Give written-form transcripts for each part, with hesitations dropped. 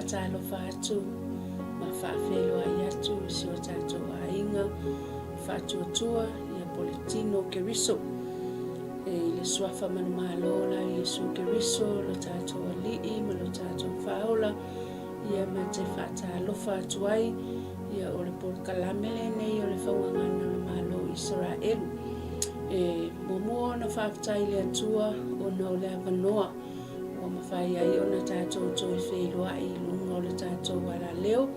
Faatalofa atu ma faafeiloai atu i si o tatou aiga faatuatua ia po le tino o Keriso. E i le suafa manumalo la Iesu Keriso lo tatou Alii ma lo tatou Faaola, ia ma te faatalofa atu ai ia o le polokalame lenei o le Faugagana o le Malo o Isaraelu. E muamua ona faafetai i le Atua ona o le avanoa ua mafai ai ona tatou toe feiloai i luga o le tatou alaleo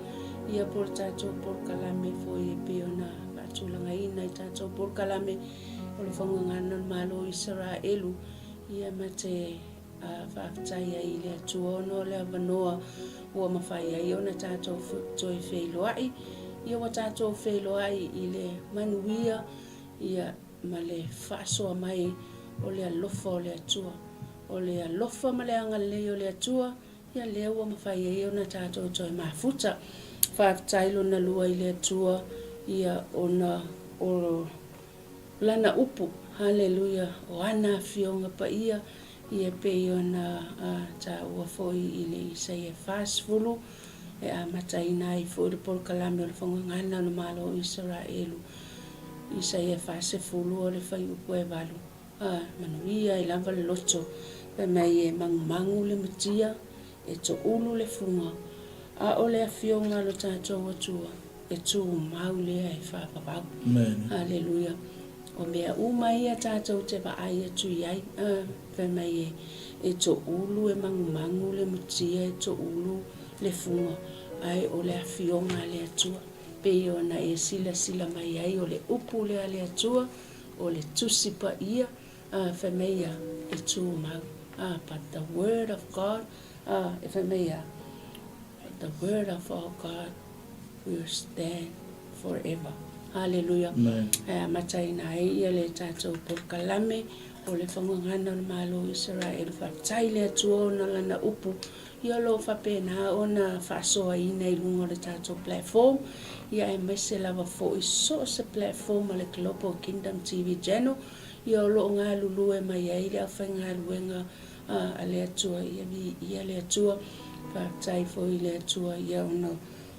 ia po o le tatou polokalame foi e pei ona faatulagaina i tatou polokalame o le Faugagana o le Malo o Isaraelu ia ma te faafetai ai i le Atua ona o le avanoa ua mafai ai ona tatou toe feiloai ia ua tatou feiloai i le manuia ia ma le faasoa mai o le alofa o le Atua. O le alofa ma le agalelei o le Atua, ia lea ua mafai ai ona tatou toe mafuta. Faafetai lona lua i le Atua, ia ona o Lana upu, haleluia, o ana Afioga Paia, ia e pei ona taua foi i le Isaia 40, e amataina ai foi le polokalame o le Fagagana o le Malo o Isaraelu, Isaia 40 o le fuaiupu e 8, a, manuia ai lava le loto, fai mai e magumagu le matia, e toulu le fuga, a o le Afioga a lo tatou Atua, e tumau lea e faavavau. Aleluia. O mea uma ia tatou te vaai atu i ai, a, fai mai e, e toulu, e magumagu le mutia, e toulu le fuga, ae o le Afioga a le Atua. Pei ona e silasila mai ai, o le upu lea a le Atua, o le Tusi Paia, a, fai mai ia, e tumau. A, but the word of God, a, e fai mai ia, but the word of our God will stand forever. Haleluia. E amataina ai ia le tatou polokalame o le Fagagana o le Malo o Isaraelu. Faafetai i le Atua ona lana upu ia o lo o faapena ona faasoaina i luga o le tatou platform, ia aemaise lava foi so o se platform a le Global Kingdom TV Channel ia o lo o galulue mai ai le aufaigaluega a le Atua, ia viia le Atua. Faafetai foi i le Atua ia ona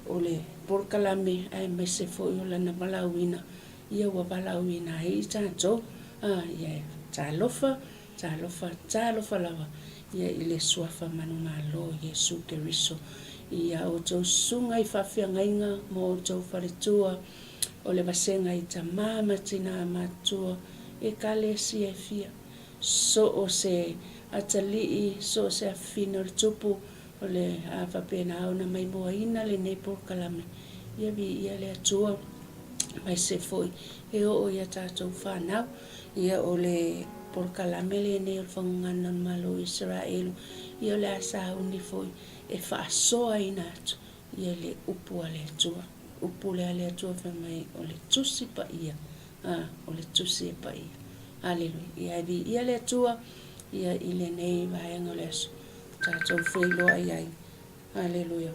o le polokalame aemaise foi o lana valaauina ia ua valaauina ai i tatou. Ia talofa, talofa, talofa lava ia i le Suafa manumalo o Iesu Keriso. I a outou susuga i faafeagaiga ma outou faletua o le vasega i tama ma tina matutua, Ekalesia e fia. So o se atalii, so o se afifina o le tupu, o le a faapena ona maimoaina lenei polokalame, ia viia le Atua, aemaise foi e oo i a tatou fanau. Ia o le polokalame lenei o le Fagogana o le Malo o Isaraelu, ia o le a sauni foi e faasoaina atu ia le upu a le Atua. Upu lea a le Atua fai mai o le Tusi Paia A, o le Tusi e paia. Aleluia. Ia e viia le Atua ia i lenei vaega o le aso. Tatou feiloai ai. Aleluia.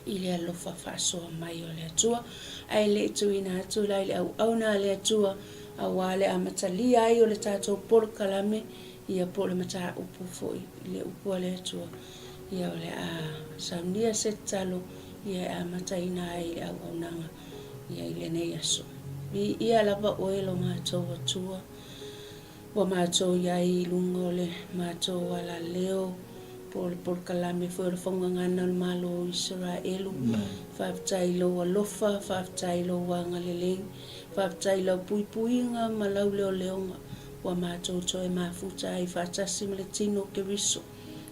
I le alofa faasoa mai o le Atua. Ae le i tuuina atu la i le auauna a le Atua, auā le amatalia ai o le tatou polokalame, ia po o le mataupu foi i le upu a le Atua, ia o le a saunia se tatalo ia e amataina ai le auaunaga. Ia i lenei aso. Viia lava oe lo matou Atua, ua matou i ai i luga o le matou alaleo, po o le polokalame foi o le Faugagana o le Malo o Isaraelu. Faafetai i lou alofa, faafetai i lou agalelei, faafetai i lau puipuiga ma lau leoleoga, ua matou toe mafuta ai faatasi ma le tino o Keriso.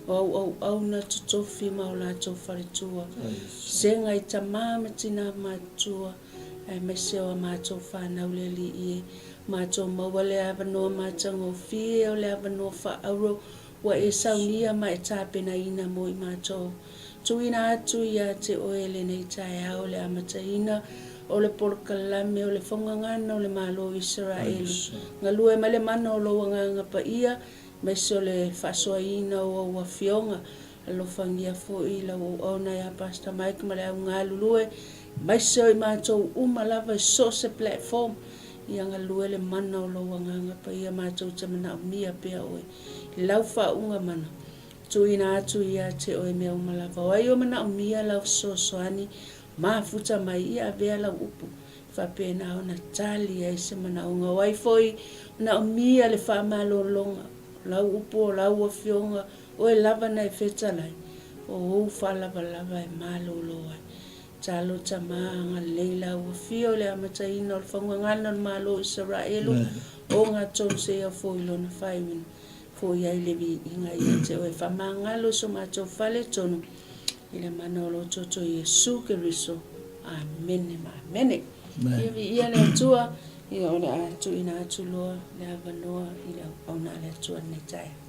O au auauna totofi ma o latou faletua, sega i tama ma tina matutua, aemaise o a matou fanau le Alii e, matou maua le avanoa matagofie o le avanoa faaauro ua e saunia ma e tapenaina mo i matou. Tuuina atu ia te oe lenei taeao le amataina o le polokalame o le Faugagana o le Malo o Isaraelu. Galue mai le mana o lou Agaga Paia Aemaise o le faasoaina o au afioga, alofagia foi lau auauna ia Pastor Mike ma le au galulue, aemaise o i matou uma lava i so o se platform, ia galue le mana o lou Agaga Paia matou te manaomia pea oe i lau faauuga mana. Tuuina atu ia te oe mea uma lava o ai o manaomia lau fesoasoani mafuta mai ia avea lau upu e faapena ona tali ai se manaoga o ai foi manaomia le faamalologa o lau upu o lau afioga oe lava na e fetalai o ou faalavalava e malolo ai. Talo tama agalelei lau afio i le amataina o le faugagana o le Malo o Isaraelu o gatonu seia foi lona faaiuina. Foi ai le viiga ia te oe. Faamagalo i so matou faletonu i le mana o lo Toto Iesu Keriso. Amene ma amene. Ia viia le Atua, ia o le a tuuina atu loa le avanoa i le auauna a le Atua lenei taeao.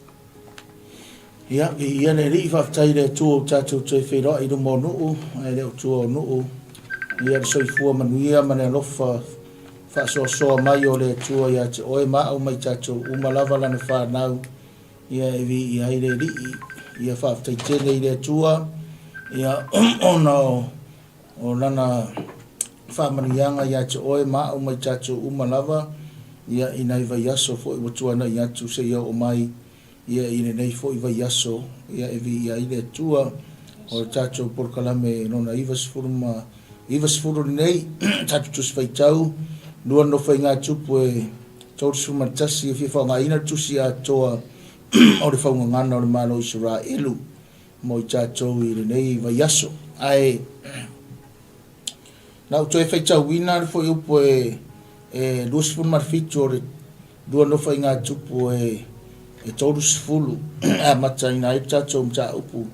Ia, viia le Alii, faafetai i le Atua ua tatou toe feiloai i luma o nuu, ae le o tua o nuu. Ia le soifua manuia ma le alofa faasoasoa mai o le Atua ia te oe ma au ma i tatou uma lava Lana fanau, ia e viia ai le Alii. Ia faafetai tele i le Atua, ia ona o Lana faamanuiaga ia te oe ma au ma i tatou uma lava, ia i nai vaiaso foi ua tuanai atu seia oo mai ia i lenei foi vaiaso, ia e viia ai le Atua. O le tatou polokalame lona 90 lenei, tatou Tusi Faitau, lua Nofoaiga-tupu e 31 e fia faaaogaina le tusi atoa o le faugagana o le Malo o Isaraelu mo i tatou i lenei vaiaso. Ae na ou toe faitauina le fuaiupu e 27 o le lua Nofoaiga-tupu e 30 e amataina ai le tatou mataupu.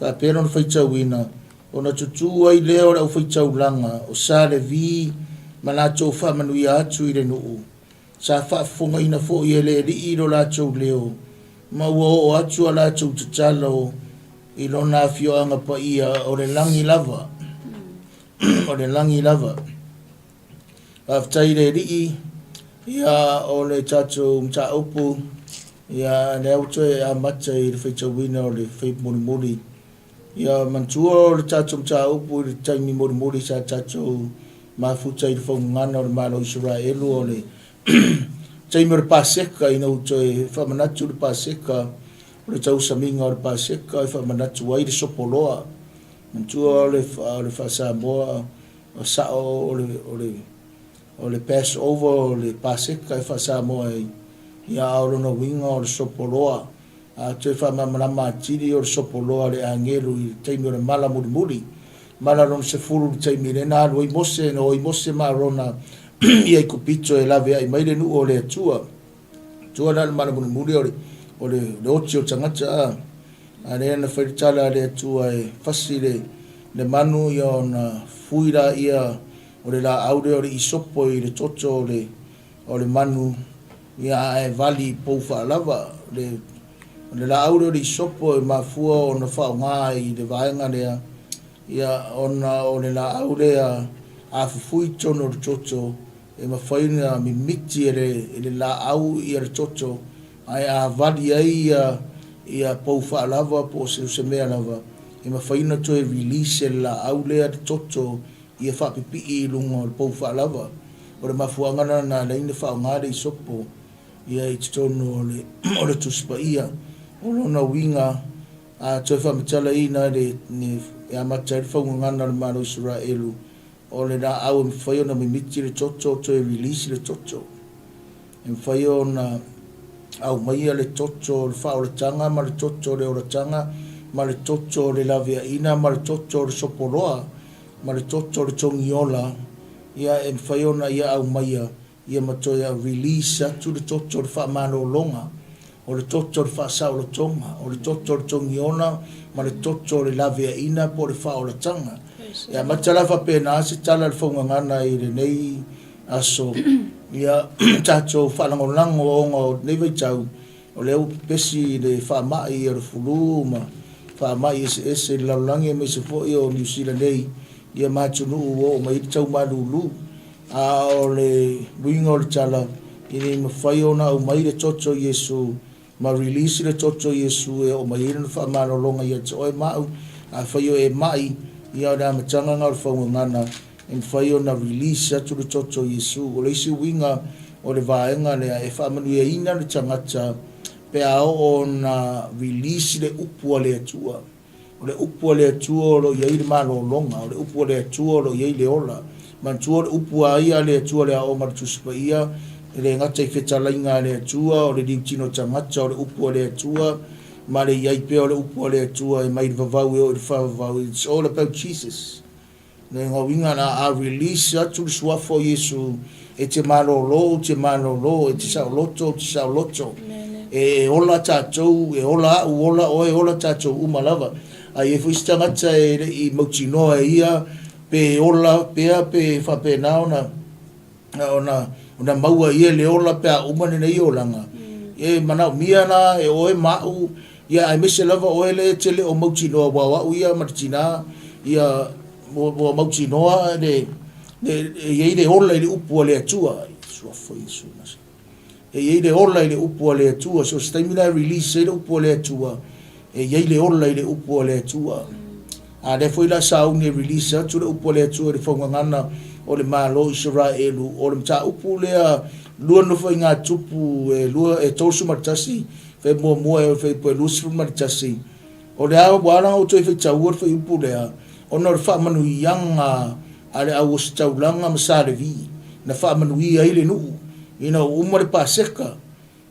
Faapea lona faitauina, Ona tutū ai lea o le aufaittaulaga o Sa Levi ma latou faamanuia atu i le nuu. Sa faafofogaina foi e le Alii lo latou leo, ma ua oo atu a latou tatalo i lona afioaga paia o le lagi lava. O le lagi lava. Faafetai i le Alii, ia o le tatou mataupu, ia lea ua toe amata i le faitauina o le mulimuli. Ia manatua o le tatou mataupu i le taimi mulimuli sa tatou mafuta i le faugagana o le Malo o Isaraelu o le taimi o le Paseka ina ua toe faamanatu le Paseka o le tausamiga o le Paseka e faamanatu ai le sopoloa. Manatua o le o le faa-Samoa o sao o le o le o le Passover o le Paseka e faa-Samoa ai ia a o lona uiga o le sopoloa. A toe faamalamalama atili o le sopoloa a le agelu i le taimi o le mala mulimuli, mala lona sefulu i le taimi lea na alu ai Mose, na o ai Mose ma Arona i Aikupito e laveai mai le nuu o le Atua. Atua la le mala mulimuli o le, o le, le oti o tagata a. A lea na fai le tala a le Atua e fasi le, le manu ia ona fui laia o le laau lea o le isopo i le toto o le, o le manu, ia ae vali i pou faalava. Le, o le laau lea o le isopo e mafua ona faaaoga i le vaega lea, ia ona o le laau lea a fufui i totonu o le toto, e mafai ona mimiti e le, e le laau ia le toto, ae a vali ai ia, ia pou faalava po o se, se mea lava, e mafai ona toe release e le laau lea le toto ia faapipii i luga o le pou faalava. O le mafuaaga lena na ala ai ona faaaoga le isopo ia i totonu o le o le Tusi Paia. O lona uiga, a toe faamatalaina le e amata ai le faugagana o le Malo o Isaraelu, o le laau e mafai ona mimiti le toto, toe release le toto. E mafai ona aumaia le toto o le faaolataga ma le toto o le olataga ma le toto o le laveaiina ma le toto o le sopoloa ma le toto o le togiola, ia e mafai ona ia aumaia ia ma toe release atu le toto o le faamalologa, o le toto o le faasaolotoga, o le toto o le togiola ma le toto o le laveaiina po o le faaolataga. E amata la faapena se tala a le faugagana i lenei aso, ia tatou faalagolago ona o lenei vaitau o lea ua pepesi le faamai o le fulu ma faamai eseese i le lalolagi aemaise foi o Niu Sila nei ia ma atunuu ua oo mai ai le tau malulu. A o le uiga o le tala, ina ia mafai ona aumai le toto o Iesu ma release le toto o Iesu e oo mai ai lana faamalologa ia te oe ma au. Afai o e mai, ia o le amataga lena o le faugagana e mafai ona release atu le toto o Iesu. O le isi uiga o le vaega lea, e faamanuiaina le tagata. pe a oo ona release le upu a le Atua. O le upu a le Atua o lo o i ai le malologa, o le upu a le Atua o lo o i ai le ola. Manatua o le upu a ia a le Atua le aoga o le Tusi Paia, e le gata i fetalaiga a le Atua, o le liutino tagata, o le upu a le Atua, ma le i ai pea o le upu a le Atua e mai le vavau e oo i le faavavau, it's all about Jesus. Lona uiga la a release atu le suafa o Iesu, e te malolo, ou te malolo, e te saoloto, ou te saoloto. E ola tatou, e ola au, ola oe, ola tatou uma lava. A i ai foi se tagata e le i mautinoa e ia, pe ola pea pe faapena ona ona ona maua e ia le ola pe a uma lenei olaga. E manaomia la e oe ma au, ia aemaise lava oe lea e te le o mautinoa, aua o au ia ma le tina, ia ua mautinoa le, le, e i ai le ola i le upu a le Atua. Suafa Iesu Nasareti. E i ai le ola i le upu a le Atua. So se taimi la e release ai le upu a le Atua, e i ai le ola i le upu a le Atua. A lea foi la sauni e release atu le upu a le Atua i le faugagana o le Malo o Isaraelu, o le mataupu lea lua nofoaiga-tupu e lua, e 31, fai muamua e fai po e 21, o le a ua ala ona ou toe faitaua le fuaiupu lea, ona o le faamanuiaga a le au ositaulaga ma Sa Levi, na faamanuia ai le nuu, ina ua uma le Paseka.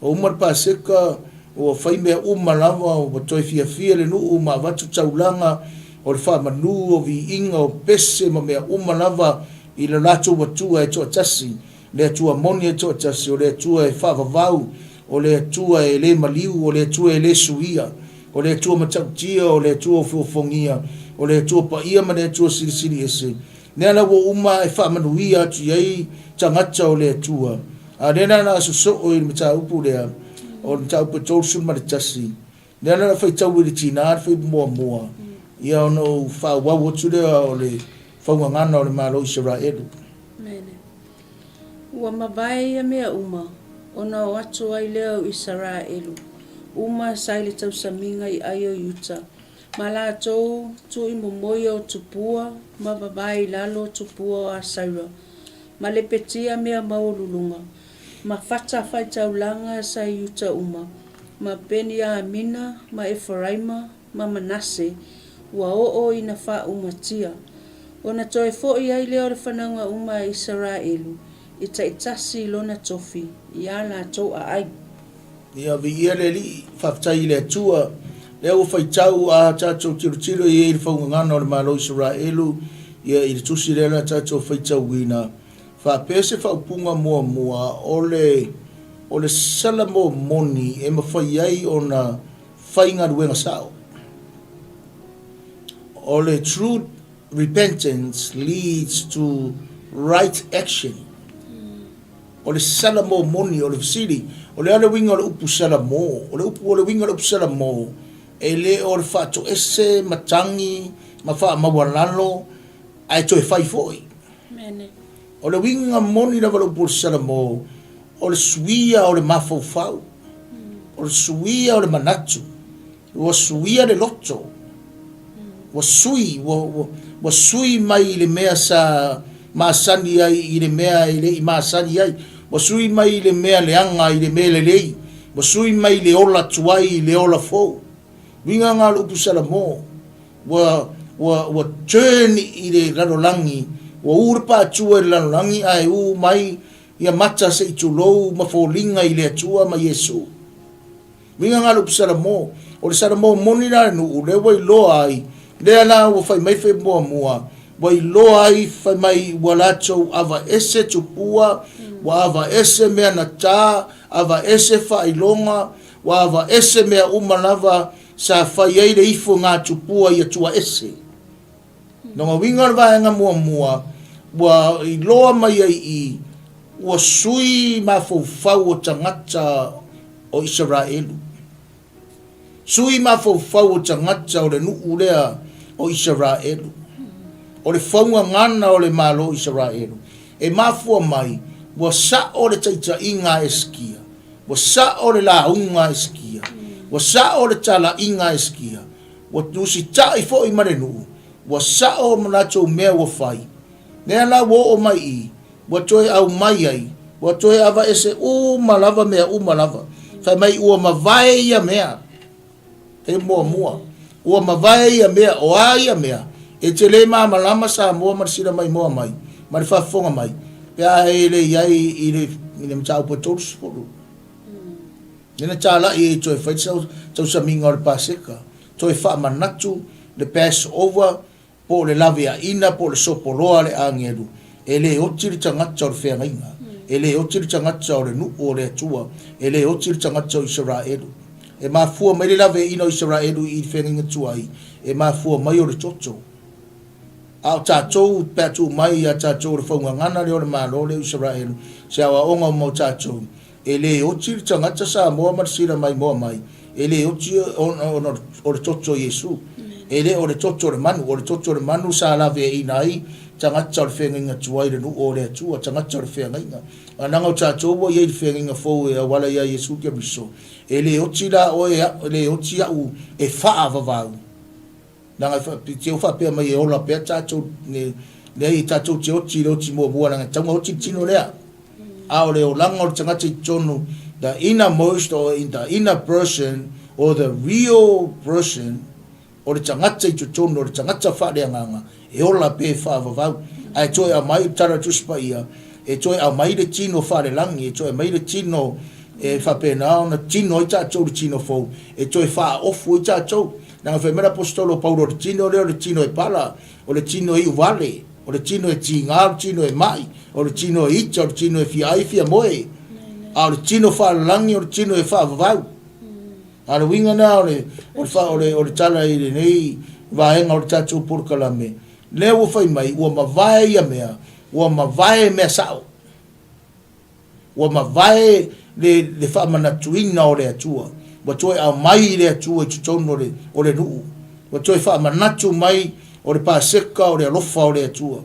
Ua uma le Paseka, ua fai mea uma lava, ua toe fiafia le nuu ma avatu taulaga o le faamanu, o viiga, o pese ma mea uma lava i lo latou Atua e toatasi, le Atua moni e toatasi, o le Atua e faavavau, o le Atua e le maliu, o le Atua e le suia, o le Atua matautia, o le Atua ofoofogia, o le Atua paia ma le Atua silisili ese. Lea la ua uma e faamanuia atu i ai tagata o le Atua. A o lea la o le a sosoo i le mataupu lea, o le mataupu e 31, lea la o le a faitau i le tina le fuaiupu muamua, ia ona ou faaauau atu lea o le faugagana o le Malo o Isaraelu. Mene. Ua mavae ia mea uma, ona o atu ai lea o Isaraelu uma sa i le tausamiga i ai o Iuta, ma latou tu i momoia o tupua ma vavae i lalo o tupua o Asaira, ma lepetia mea maualuluga, ma fata faitaulaga sa i Iuta uma, ma Peniamina ma Eferaima ma Manase, ua oo ina faaumatia. Ona toe foi ai lea o le fanauga uma a Isaraelu i taitasi i lona tofi i a latou aai. Ia viia le Alii, faafetai i le Atua, lea ua faitau a tatou tilotilo i ai i le faugagana o le Malo o Isaraelu, ia i le tusi lea la tatou faitauina, faapea se faaupuga muamua o le o le Salamo moni e mafai ai ona fai galuega sao. O le true repentance leads to right action. O le Salamo moni, o le fesili, o le a le uiga o le upu Salamo? O le upu, o le uiga o le upu Salamo, e le o le faatoese matagi ma faamaualalo ae toe fai foi. O le uiga moni lava o le upu o le Salamo, o le suia o le mafaufau, o le suia o le manatu, Ua suia le loto. Ua sui, ua, ua, ua sui mai i le mea sa masani ai i le mea e le i masani ai. Ua sui mai i le mea leaga i le mea lelei. Ua sui mai i le ola tuai i le ola fou. Uiga nga o le upu Salamo, ua, ua, ua turn i le lalolagi, ua u le paatua i le lalolagi ae u mai ia mata se i tulou ma foliga i le Atua ma Iesu. Uiga nga le upu Salamo, o le Salamo moni la le nuu, lea ua iloa ai, lea la ua fai mai fai muamua, ua iloa ai fai mai ua latou ava ese tupua, ua ava ese mea na ta, ava ese faailoga, ua ava ese mea uma lava sa fai ai le ifo nga tupua ia tua ese. Lona uiga o le vaega muamua, ua iloa mai ai i ua sui mafaufau o tagata o Isaraelu. Sui mafaufau o tagata o le nuu lea o Isaraelu. O le faugagana o le Malo o Isaraelu. E mafua mai, ua sao le taitaiga a Esikia, ua sao le lauga a Esikia, ua sao le talaiga a Esikia, Ua tusitaʻi foi ma le nuu, ua sao ma latou mea ua fai. Lea la ua oo mai i, ua toe aumai ai, ua toe avaese uma lava mea uma lava. Fai mai ua mavae ia mea. E muamua. Ua mavae ia mea, o a ia mea, e te le malamalama Samoa ma le sila maimoa mai, ma le faafofoga mai, pe a e le i ai i le, i le mataupu e 30. Lea na talai ai e toe fai le tausamiga o le Paseka, toe faamanatu le Passover, po o le laveaiina po o le sopoloa a le agelu, e le oti le tagata o le feagaiga, e le oti le tagata o le nuu o le Atua, e le oti le tagata o Isaraelu. E mafua mai le laveaiina o Isaraelu i le feagaiga tuai, e mafua mai o le toto. A o tatou, pe a tuu mai ia tatou o le faugagana lea o le Malo lea o Isaraelu, se aoaoga uma o tatou, E le oti le tagata Samoa ma le sila maimoa mai, e le oti ona o le toto o Iesu. E le o le toto o le manu, o le toto o le manu sa laveaiina ai tagata o le feagaiga tuai i le nuu o le Atua, tagata o le feagaiga. A leaga o tatou ua i ai i le feagaiga fou e auala ia Iesu Keriso, e le oti la oe, e le oti au e faavavau. Leaga e te o faapea mai e ola pea tatou, leai tatou te oti i le oti muamua leaga e tatau ona oti le tino lea. A o le olaga o le tagata i totonu, the innermost or in the inner person or the real person, o le tagata i totonu, o le tagata faaleagaga, e ola pea e faavavau. Ae toe aumai le Tala o le Tusi Paia, e toe aumai le tino faalelagi, e toe aumai le tino e faapena ona tino ai tatou i le tino fou, e toe faaofu ai tatou. Leaga fai mai le Aposetolo o Paulo, o le tino lea o le tino e pala, o le tino e iuvale, o le tino e tiga, o le tino e mai, o le tino e ita, o le tino e fia ai fia moe, a o le tino faalalagi, o le tino e faavavau. A o le uiga lena o le, o le, o le, o le tala i lenei vaega o le tatou polokalame, lea ua fai mai, ua mavae ia mea, ua mavae mea sao. Ua mavae le, le faamanatuina o le Atua. Ua toe aumai le Atua i totonu o le, o le nuu. Ua toe faamanatu mai o le Paseka o le alofa o le Atua.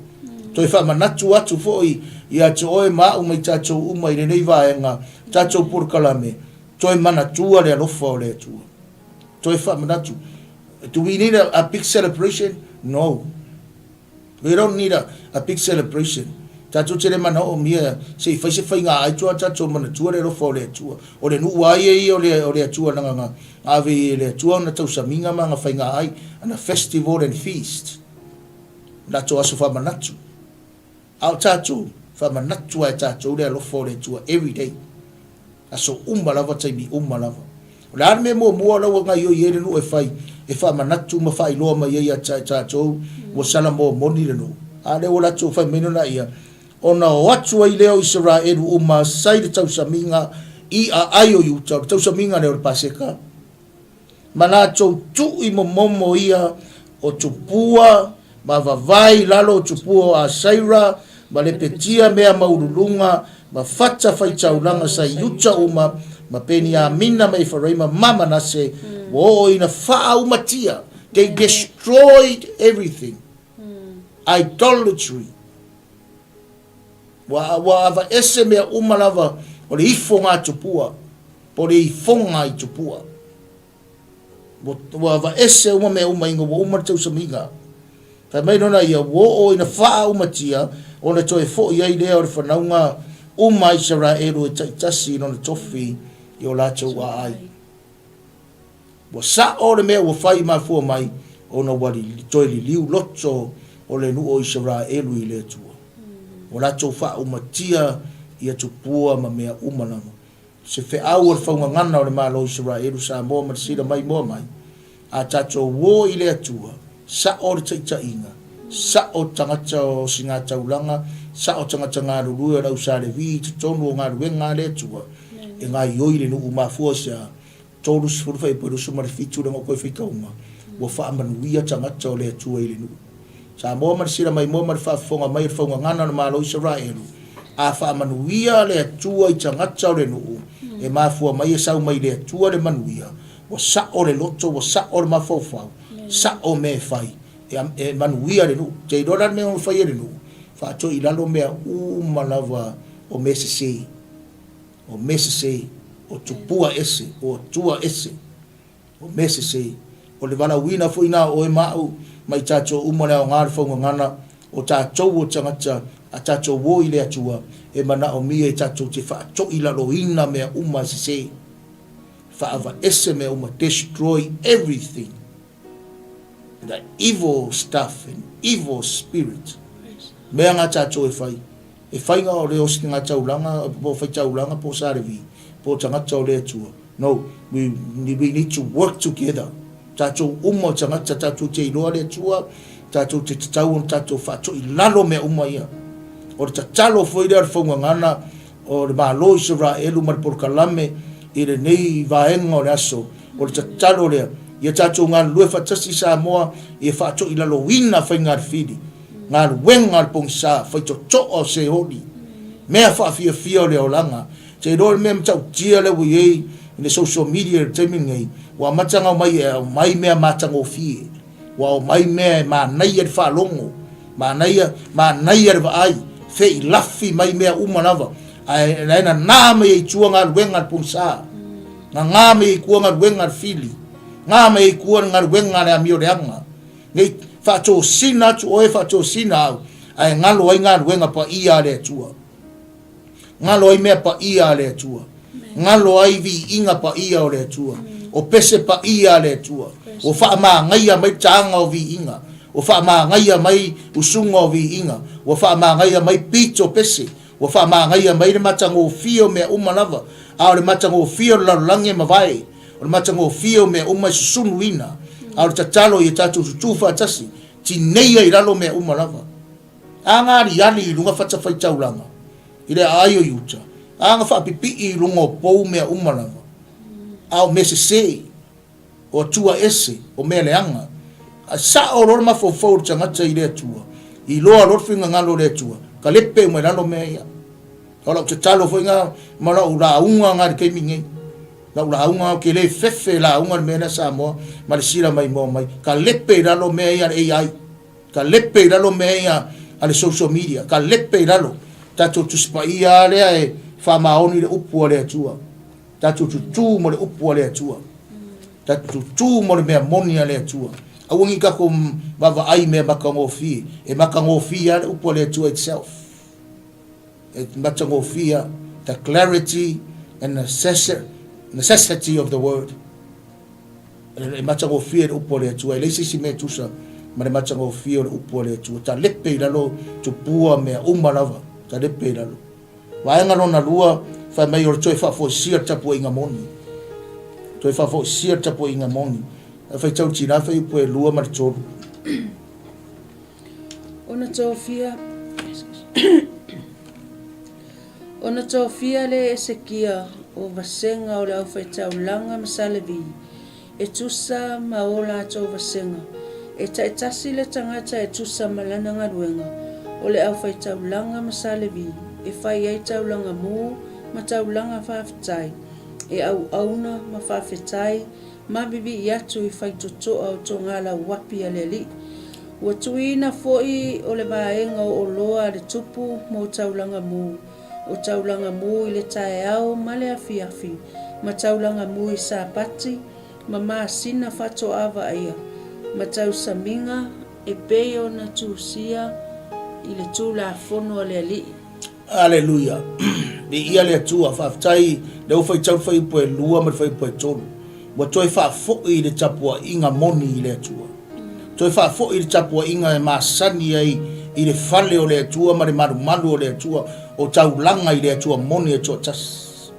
Toe faamanatu atu foi ia te oe ma au ma i tatou uma i lenei vaega, tatou polokalame, toe manatua le alofa o le Atua. Toe faamanatu. Do we need a big celebration? No. We don't need a big celebration. Tatou te le manaomia se i fai se faiga aito a tatou manatua le alofa o le Atua. O le nuu a ia ia o le, o le Atua na na ave i e le Atua ona tausamiga ma ana faiga ai, ana festival and feast. Latou aso faamanatu. A o tatou, faamanatu lava e tatou le alofa o le Atua every day. Aso uma lava, taimi uma lava. O le a le mea muamua la ua gaoioi ai le nuu e fai, e faamanatu ma faailoa mai ai ia tatou ua Salamoa moni le nuu. A lea ua latou fai mai lona ia, ona o atu ai lea o Isaraelu uma sa i le tausamiga i aai o Iuta, o le tausamiga lea o le Paseka, ma latou tui momomo ia o tupua ma vavae i lalo o tupua o Asaira, ma lepetia mea maualuluga, ma fata faitaulaga sa i Iuta uma, ma Peniamina ma Efaraima ma Manase, ua oo ina faaumatia, they destroyed everything, idolatry. Ua, ua avaese mea uma lava o le ifoga tupua, po o le ifoga i tupua. Ua, ua avaese uma mea uma ina ua uma le tausamiga. Fai mai lona ia, ua oo ina faaumatia, ona toe foi ai lea o le whanaunga uma a Isaraelu e taitasi i lona tofi i o latou aai. Ua sa'o le mea ua fai i mafua mai ona ua toe liliu loto o le nuu o Isaraelu i le Atua. Ua latou faaumatia ia tupua ma mea uma lava. Se feau o le faugagana o le Malo o Isaraelu, Samoa ma le sila maimoa mai, a tatou o i le Atua, sa'o le taitaiga, sa'o tagata o sigataulaga, sa'o tagata galulue o le au Sa Levi i totonu o galuega a le Atua, e gaioi le nuu mafua se a? 30 fuaiupu e 27 le goto e faitauga, ua faamanuia tagata o le Atua i le nuu. Samoa ma le sila maimoa ma le faafofoga mai o le faugagana o le Malo o Isaraelu, a faamanuia le Atua i tagata o le nuu, e mafua mai e sau mai le Atua le manuia, ua sa'o le loto, ua sa'o le mafaufau, sa'o mea e fai, e manuia le nuu. Te iloa la le mea e ono fai e le nuu, faatoi i lalo mea uma lava o mea sese. O mea sese, o tupua ese, o atua ese, o mea sese. O le valaauina foi na o oe ma au, ma i tatou uma le aoga o le faugagana, o tatou o tagata, a tatou o i le Atua, e manaomia e tatou te faatoilaloina mea uma e sese. Faaavaese mea uma, destroy everything, the evil stuff and evil spirit. Mea ngā tātou e whai. E whai ngā o le osi ngā taulanga, po whai taulanga, po sarevi, po tangata o le atua. No, we, we need to work together. Tātou uma o tangata, tātou te iloa le Atua, tātou te tatau ona tātou whaatoi lalo mea uma ia. O le tatalo foi lea o le faugagana o le Malo Isaraelu ma le polokalame i lenei vaega o le aso, o le tatalo lea, ia tātou galulue faatasi i Samoa, ia faatoilaloina faiga-alifili, galuega a le pogisa, faitotoa o Seoli, mea faafiafia o le olaga. Te iloa le mea matautia lea ua i ai i le social media i le taimi lenei, ua amata ona omai e aumai mea matagofie, ua aumai mea e manaia le faalogo, manaia, manaia le vaai, feilafi mai mea uma lava, ae la e nanā mai ai i tua galuega a le pogisa, nanā mai ai i tua galuega a le fili, nā mai ai i tua le galuega a le amio leaga. Nei faatosina atu oe, faatosina au, ae galo ai galuega paia a le Atua. Galo ai mea paia a le Atua. Galo ai viiga paia o le Atua. O pese paia a le Atua. Ua faamagaia mai taga o viiga. Ua faamagaia mai usuga o viiga. Ua faamagaia mai pito pese. Ua faamagaia mai le matagofie o mea uma lava. A o le matagofie o le lalolagi e mavae. O le matagofie o mea uma e susunuina. A o le tatalo ia tatou tutū faatasi, tineia i lalo mea uma lava. A nga aliali i luga fatafaitaulaga i le aai o Iuta, a nga faapipii i luga o pou mea uma lava, a o mea sesē, o atua ese, o mea leaga. A sao loa le mafaufau o le tagata i le Atua, iloa loa le finagalo o le Atua, kalepe uma i lalo mea ia. O lau tatalo foi nga ma lau lauga nga i le taimi nei. Lau lauga ou te le fefe lauga le mea lea Samoa ma le sila maimoa mai. Kalepe i lalo mea ia a le AI. Ka lepe i lalo mea ia a le social media, ka lepe i lalo. Tatou Tusi Paia lava lea e faamaoni le upu a le Atua. Tatou tutū mo le upu a le Atua. Tatou tutū mo le mea moni a le Atua. Aua ne i tatou vaavaai i mea matagofie. E matagofie lava le upu a le Atua itself. E matagofie lava. The clarity and necessity of the word. E matagofie le upu a le Atua, e leai se isi mea e tusa ma le matagofie o le upu a le Atua. Talepe i lalo tupua mea uma lava, talepe i lalo. Vaega lona lua, fai mai o le toe faafoisia le tapuaiga moni. Toe faafoisia le tapuaiga moni. E faitau tina fai upu e 2 ma le 3. Ona tofia Ona tofia lea e Esekia o vasega o le aufaitaulaga ma Salevi, e tusa ma o latou vasega, e taitasi le tagata e tusa ma lana galuega, o le aufaitaulaga ma Salevi, e fai ai taulaga mu ma taulaga faafetai, e auauna ma faafetai ma vivii atu i faitotoa o togalauapi a le alii. Ua tuuina foi o le vaega o oloa a le tupu mo taulaga mu, o taulaga mu i le taeao ma le afiafi, ma taulaga mu i Sapati, ma masina faatoa vaaia, ma tausamiga e pei ona tusia i le Tulafono a le Alii. Aleluia! Viia le Atua! Faafetai lea ua faitau le fuaiupu e 2 ma le fuaiupu e 3. Ua toe faafoi le tapuaiga moni i le Atua. Toe faafoi le tapuaiga e masani ai i le fale o le Atua ma le malumalu o le Atua, o taulaga i le Atua moni e toatasi.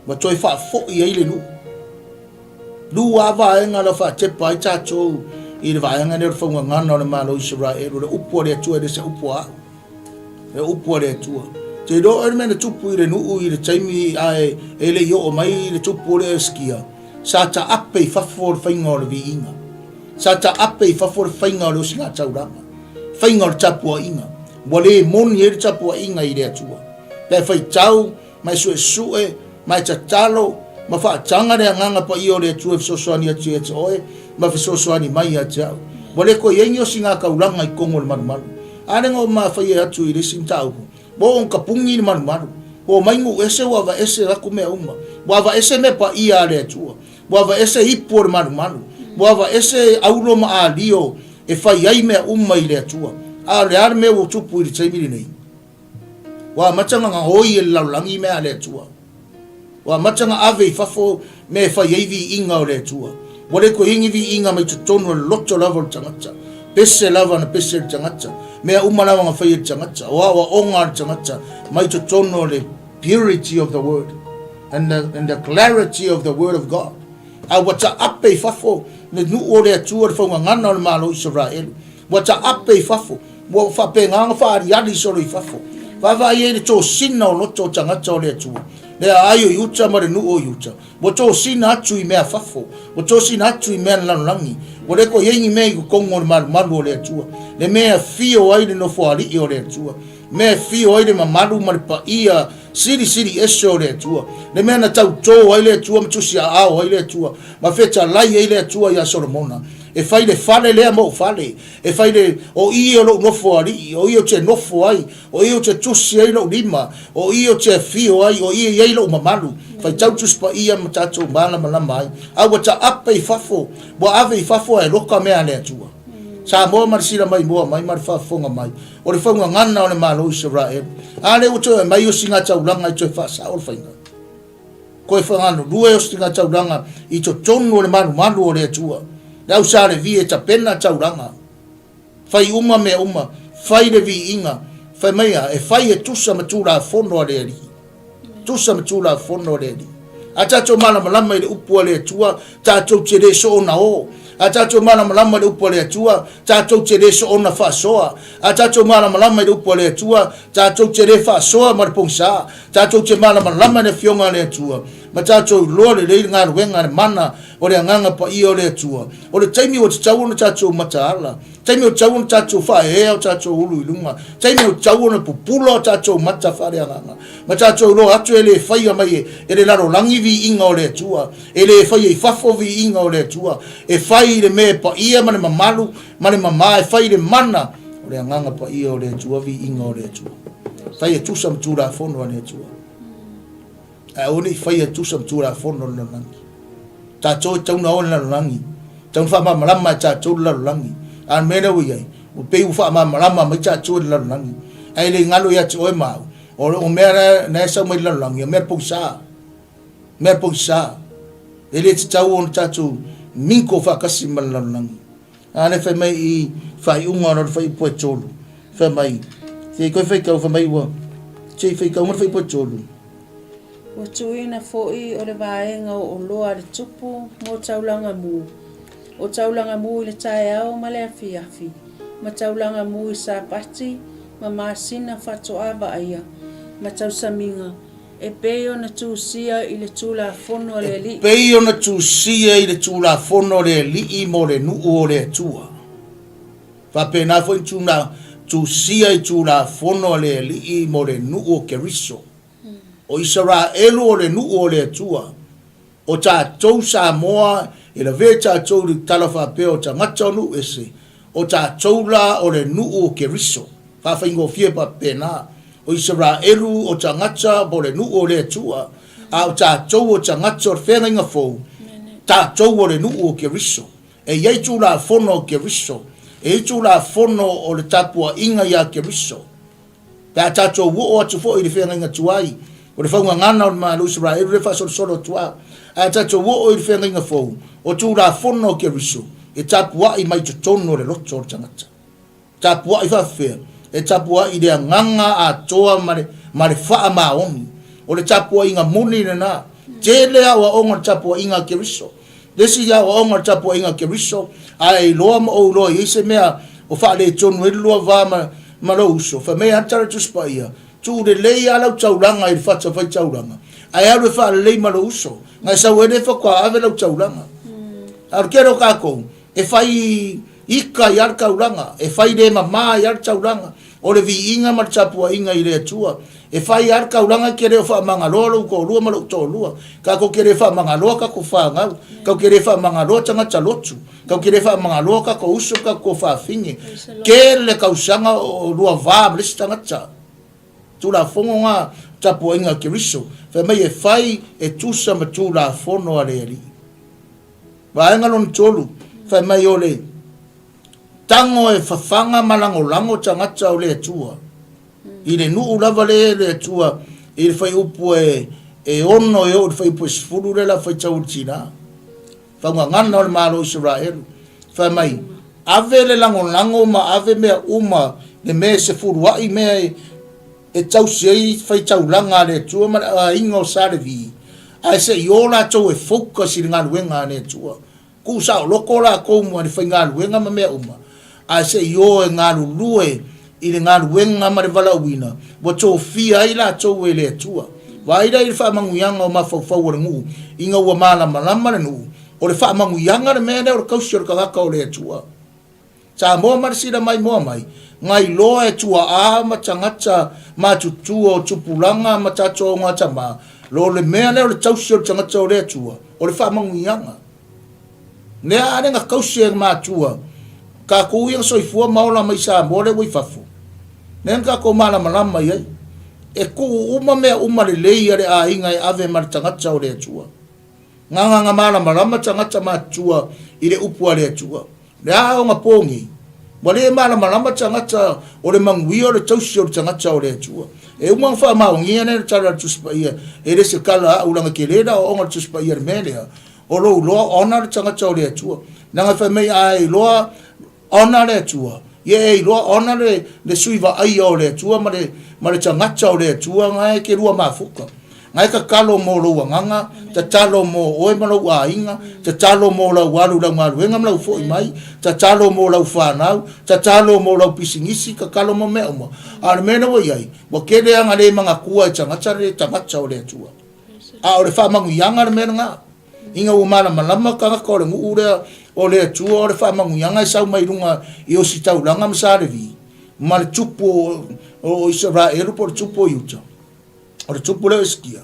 Ua toe faafoi ai le nuu. Lua vaega la faatepa ai tatou i le vaega lea o le faugagana o le Malo o Isaraelu, o le upu a le Atua e le se upu a au. E upu a le Atua. Te iloa oe le mea na tupu i le nuu i le taimi ae e le i oo mai le tupu o le Eskia, sa taape i fafo le faiga o le viiga. Sa taape i fafo le faiga o le osigataulaga, faiga o le tapuaiga. Ua le moni ai le tapuaiga i le Atua. Pe a faitau ma e suesue, ma e tatalo, ma faataga le Agaga Paia o le Atua e fesoasoani atu ia te oe, ma fesoasoani mai ia te au. Ua le toe i ai ni osigataulaga i totonu o le malumalu. A lea na ou mafaia atu i le isi mataupu, ua oo ina tapuni le malumalu. Ua omai nuu ese ua aveese atu mea uma. Ua aveese mea paia a le Atua. Ua aveese ipu o le malumalu. Ua aveese auro ma alio e fai ai mea uma i le Atua. A o le a le mea ua tupu i le taimi lenei? Ua amata ona gaoi e le lalolagi mea a le Atua. Ua amata ona ave i fafo mea e fai ai viiga o le Atua. Ua le toe i ai ni viiga mai totonu o le loto lava o le tagata. Pese lava na pese e le tagata, mea uma lava na fai e le tagata, o aoaoga a le tagata mai totonu o le purity of the word and the, and the clarity of the word of God. A ua taape i fafo le nuu o le Atua, le faugagana o le Malo o Isaraelu. Ua taape i fafo, ua faapena ona faaaliali solo i fafo. Vaavaai ai le tosina o loto o tagata o le Atua, le aai o Iuta ma le nuu o Iuta. Ua tosina atu i mea fafo, ua tosina atu i mea a le lalolagi. Ua le toe i ai ni mea i totonu o le malumalu o le Atua, le mea e afio ai le Nofoalii o le Atua, mea e afio ai le mamalu ma le paia silisili ese o le Atua, le mea na tautō ai le Atua ma tusiaao ai le Atua, ma fetalai ai le Atua iā Solomona, E fai le fale lea mo ou fale, e fai le, o i o lou nofoalii, o i ou te nofo ai, o i ou te tusi ai lou lima, o i ou te afio ai, o i e i ai lou mamalu. Faitau Tusi Paia ma tatou malamalama ai. A ua taape i fafo, ua ave i fafo ae loka mea a le Atua. Samoa ma le sila mai mua mai ma le faafofoga mai, o le faugagana o le Malo o Isaraelu. A lea ua toe aumai osigataulaga e toe faasao le faiga. Koe whanganulue o sina tauranga i totonu o le malumalu o le Atua. Le au sa Levi e tapena tauranga. Fai uma mea uma, fai le viiga, fai mai a, e fai e tusa ma Tulafono a le Alii. Tusa ma Tulafono a le Alii. A tatou malamalama i le upu a le Atua, tatou te le soona o. A tatou malamalama i le upu a le Atua, tatou te le soona faasoa. A tatou malamalama i le upu a le Atua, tatou te le faasoa ma le pogisa. Tatou te malamalama i le Afioga a le Atua, ma tatou iloa lelei le galuega a le mana o le Agaga Paia o le Atua. O le taimi ua tatau ona tatou mataala, taimi ua tatau ona tatou faaeaea o tatou ulu i luga, taimi ua tatau ona pupula o tatou mata faaleagaga, ma tatou iloa atu e le faia mai e le lalolagi viiga o le Atua, e le faia i fafo viiga o le Atua, e fai i le mea e paia ma le mamalu ma le mamā, e fai i le mana o le Agaga Paia o le Atua viiga o le Atua. Fai e tusa ma Tulafono a le Atua. Ae aua ne i faia e tusa ma Tulafono a le lalolagi. Tatou e tatau ona o i le lalolagi, tatau ona faamalamalama e tatou le lalolagi. A o le mea lea ua i ai, ua pei ua faamalamalama mai tatou e le lalolagi. Ae le galo ia te oe ma au, o mea na e sau mai le lalolagi, o mea pogisa. Mea pogisa. E le tatau ona tatou minko faatasi ma le lalolagi. A lea fai mai i faaiuga o le fuaiupu e tolu, fai mai, se i koe faitau, fai mai ua, se i faitau mai le fuaiupu e tolu. Ua tuuina foi o le vaega o oloa a le tupu mo taulaga mu, o taulaga mu i le taeao ma le afiafi, ma taulaga mu i Sapati ma masina faatoa vaaia, ma tausamiga, E pei ona tusia i le Tulafono a le Alii. E pei ona tusia i le Tulafono a le Alii mo le nuu o le Atua. Faapena foi ona tusia i Tulafono a le Alii mo le nuu o Keriso. O Isaraelu o le nuu o le Atua. O tatou Samoa e lavea tatou i le tala faapea o tagata o nuu ese, o tatou la o le nuu o Keriso. Faafaigofie faapena. O Isaraelu o tagata mo le nuu o le Atua, a o tatou o tagata o le feagaiga fou, tatou o le nuu o Keriso. E i ai Tulafono o Keriso, e i ai Tulafono o le tapuaiga ia Keriso. Pe a tatou oo atu foi i le feagaiga tuai, o le faugagana o le Malo Isaraelu lea e faasolosolo atu a. Ae a tatou oo i le feagaiga fou, o Tulafono o Keriso e tapuai mai totonu o le loto o le tagata. Tapuai faafefea? E tapuai i le agaga atoa ma le, ma le faamaoni. O le tapuaiga moni lena. Tele aoaoga o le tapuaiga a Keriso. Le isi aoaoga o le tapuaiga a Keriso, a e iloa ma ou iloa e i ai se mea o faaletonu ai le lua va ma, ma lou uso, fai mai a le tala Tusi Paia, tuu lelei lava lau taulaga i le fatafaitaulaga, ae alu e faalelei ma lou uso, na e sau ai lea faatoa ave lau taulaga. A o le tele o tatou, e fai ika ai lava le taulaga, e fai le mama ai lava le taulaga, o le viiga ma le tapuaiga i le Atua. E fai lava le taulaga e te le o faamagaloa lou toalua ma lou toalua. Tatou te le faamagaloa tatou fanau, tatou te le faamagaloa tagata lotu, tatou te le faamagaloa tatou uso ma tatou tuafafine. Tele tausaga o lua va ma le isi tagata. Tulafono na tapuaiga a Keriso, fai mai e fai e tusa ma Tulafono a le Alii. Vaega lona tolu, fai mai o le tago e fafaga ma lagolago tagata o le Atua. I le nuu lava le le Atua i le fuaiupu e e 6 e oo i le fuaiupu e 10 lea o le a faitau e le tina. Faugagana o le Malo o Isaraelu. Fai mai, ave le lagolago ma ave mea uma le mea e sefuluai mea e, e tausi ai faitaulaga a le Atua ma le aiga o Sa Levi, ae se i o latou e focus i le galuega a le Atua. Tuu saoloko lakou ma le faigaluega ma mea uma, ae se i o e galulue i le galuega ma le valaauina ua tofia ai latou e le Atua. Vaai la i le faamanuiaga o mafaufau o le nuu ina ua malamalama le nuu, o le faamanuiaga le mea lea o le tausi o le tagata o le Atua. Samoa ma le sila mai moa mai, na iloa e tuaa ma tagata matutua o tupulaga ma tatou augatama, lo le mea lea o le tausi o le tagata o le Atua, o le faamanuiaga. Lea a le na tausi e matua, tatou ia na soifua ma ola mai Samoa lea ua i fafo, lea na tatou malamalama i ai, e tuu uma mea uma lelei a le aiga e ave ma le tagata o le Atua. Na na malamalama tagata matutua i le upu a le Atua. Le a ona po nei, ua le malamalama tagata o le manuia o le tausi o le tagata o le Atua. E uma ona faamaonia lea le tala a le Tusi Paia, e le se tala a au leaga tele le aoaoga o le Tusi Paia i le mea lea, o lou iloa ona le tagata o le Atua. Leaga fai mai a e iloa ona le Atua, ia e iloa ona le, le sui vaaia o le Atua ma le, ma le tagata o le Atua na e te lua mafuta. Na e tatalo mo lou agaga, tatalo mo oe ma lou aiga, tatalo mo lau alu i lau galuega ma lau foi mai, tatalo mo lau fanau, tatalo mo lau pisinisi, tatalo mo mea uma. A o le mea lea ua i ai, ua tele lava na le manatua e tagata le tagata o le Atua. A o le faamanuiaga le mea lena. Ina ua malamalama tagata o le nuu lea o le Atua o le faamanuiaga e sau mai luga i Ositaulaga ma Sa Levi, ma le tupu o Isaraelu po o le tupu o Iuta, o le tupu lea o Esikia.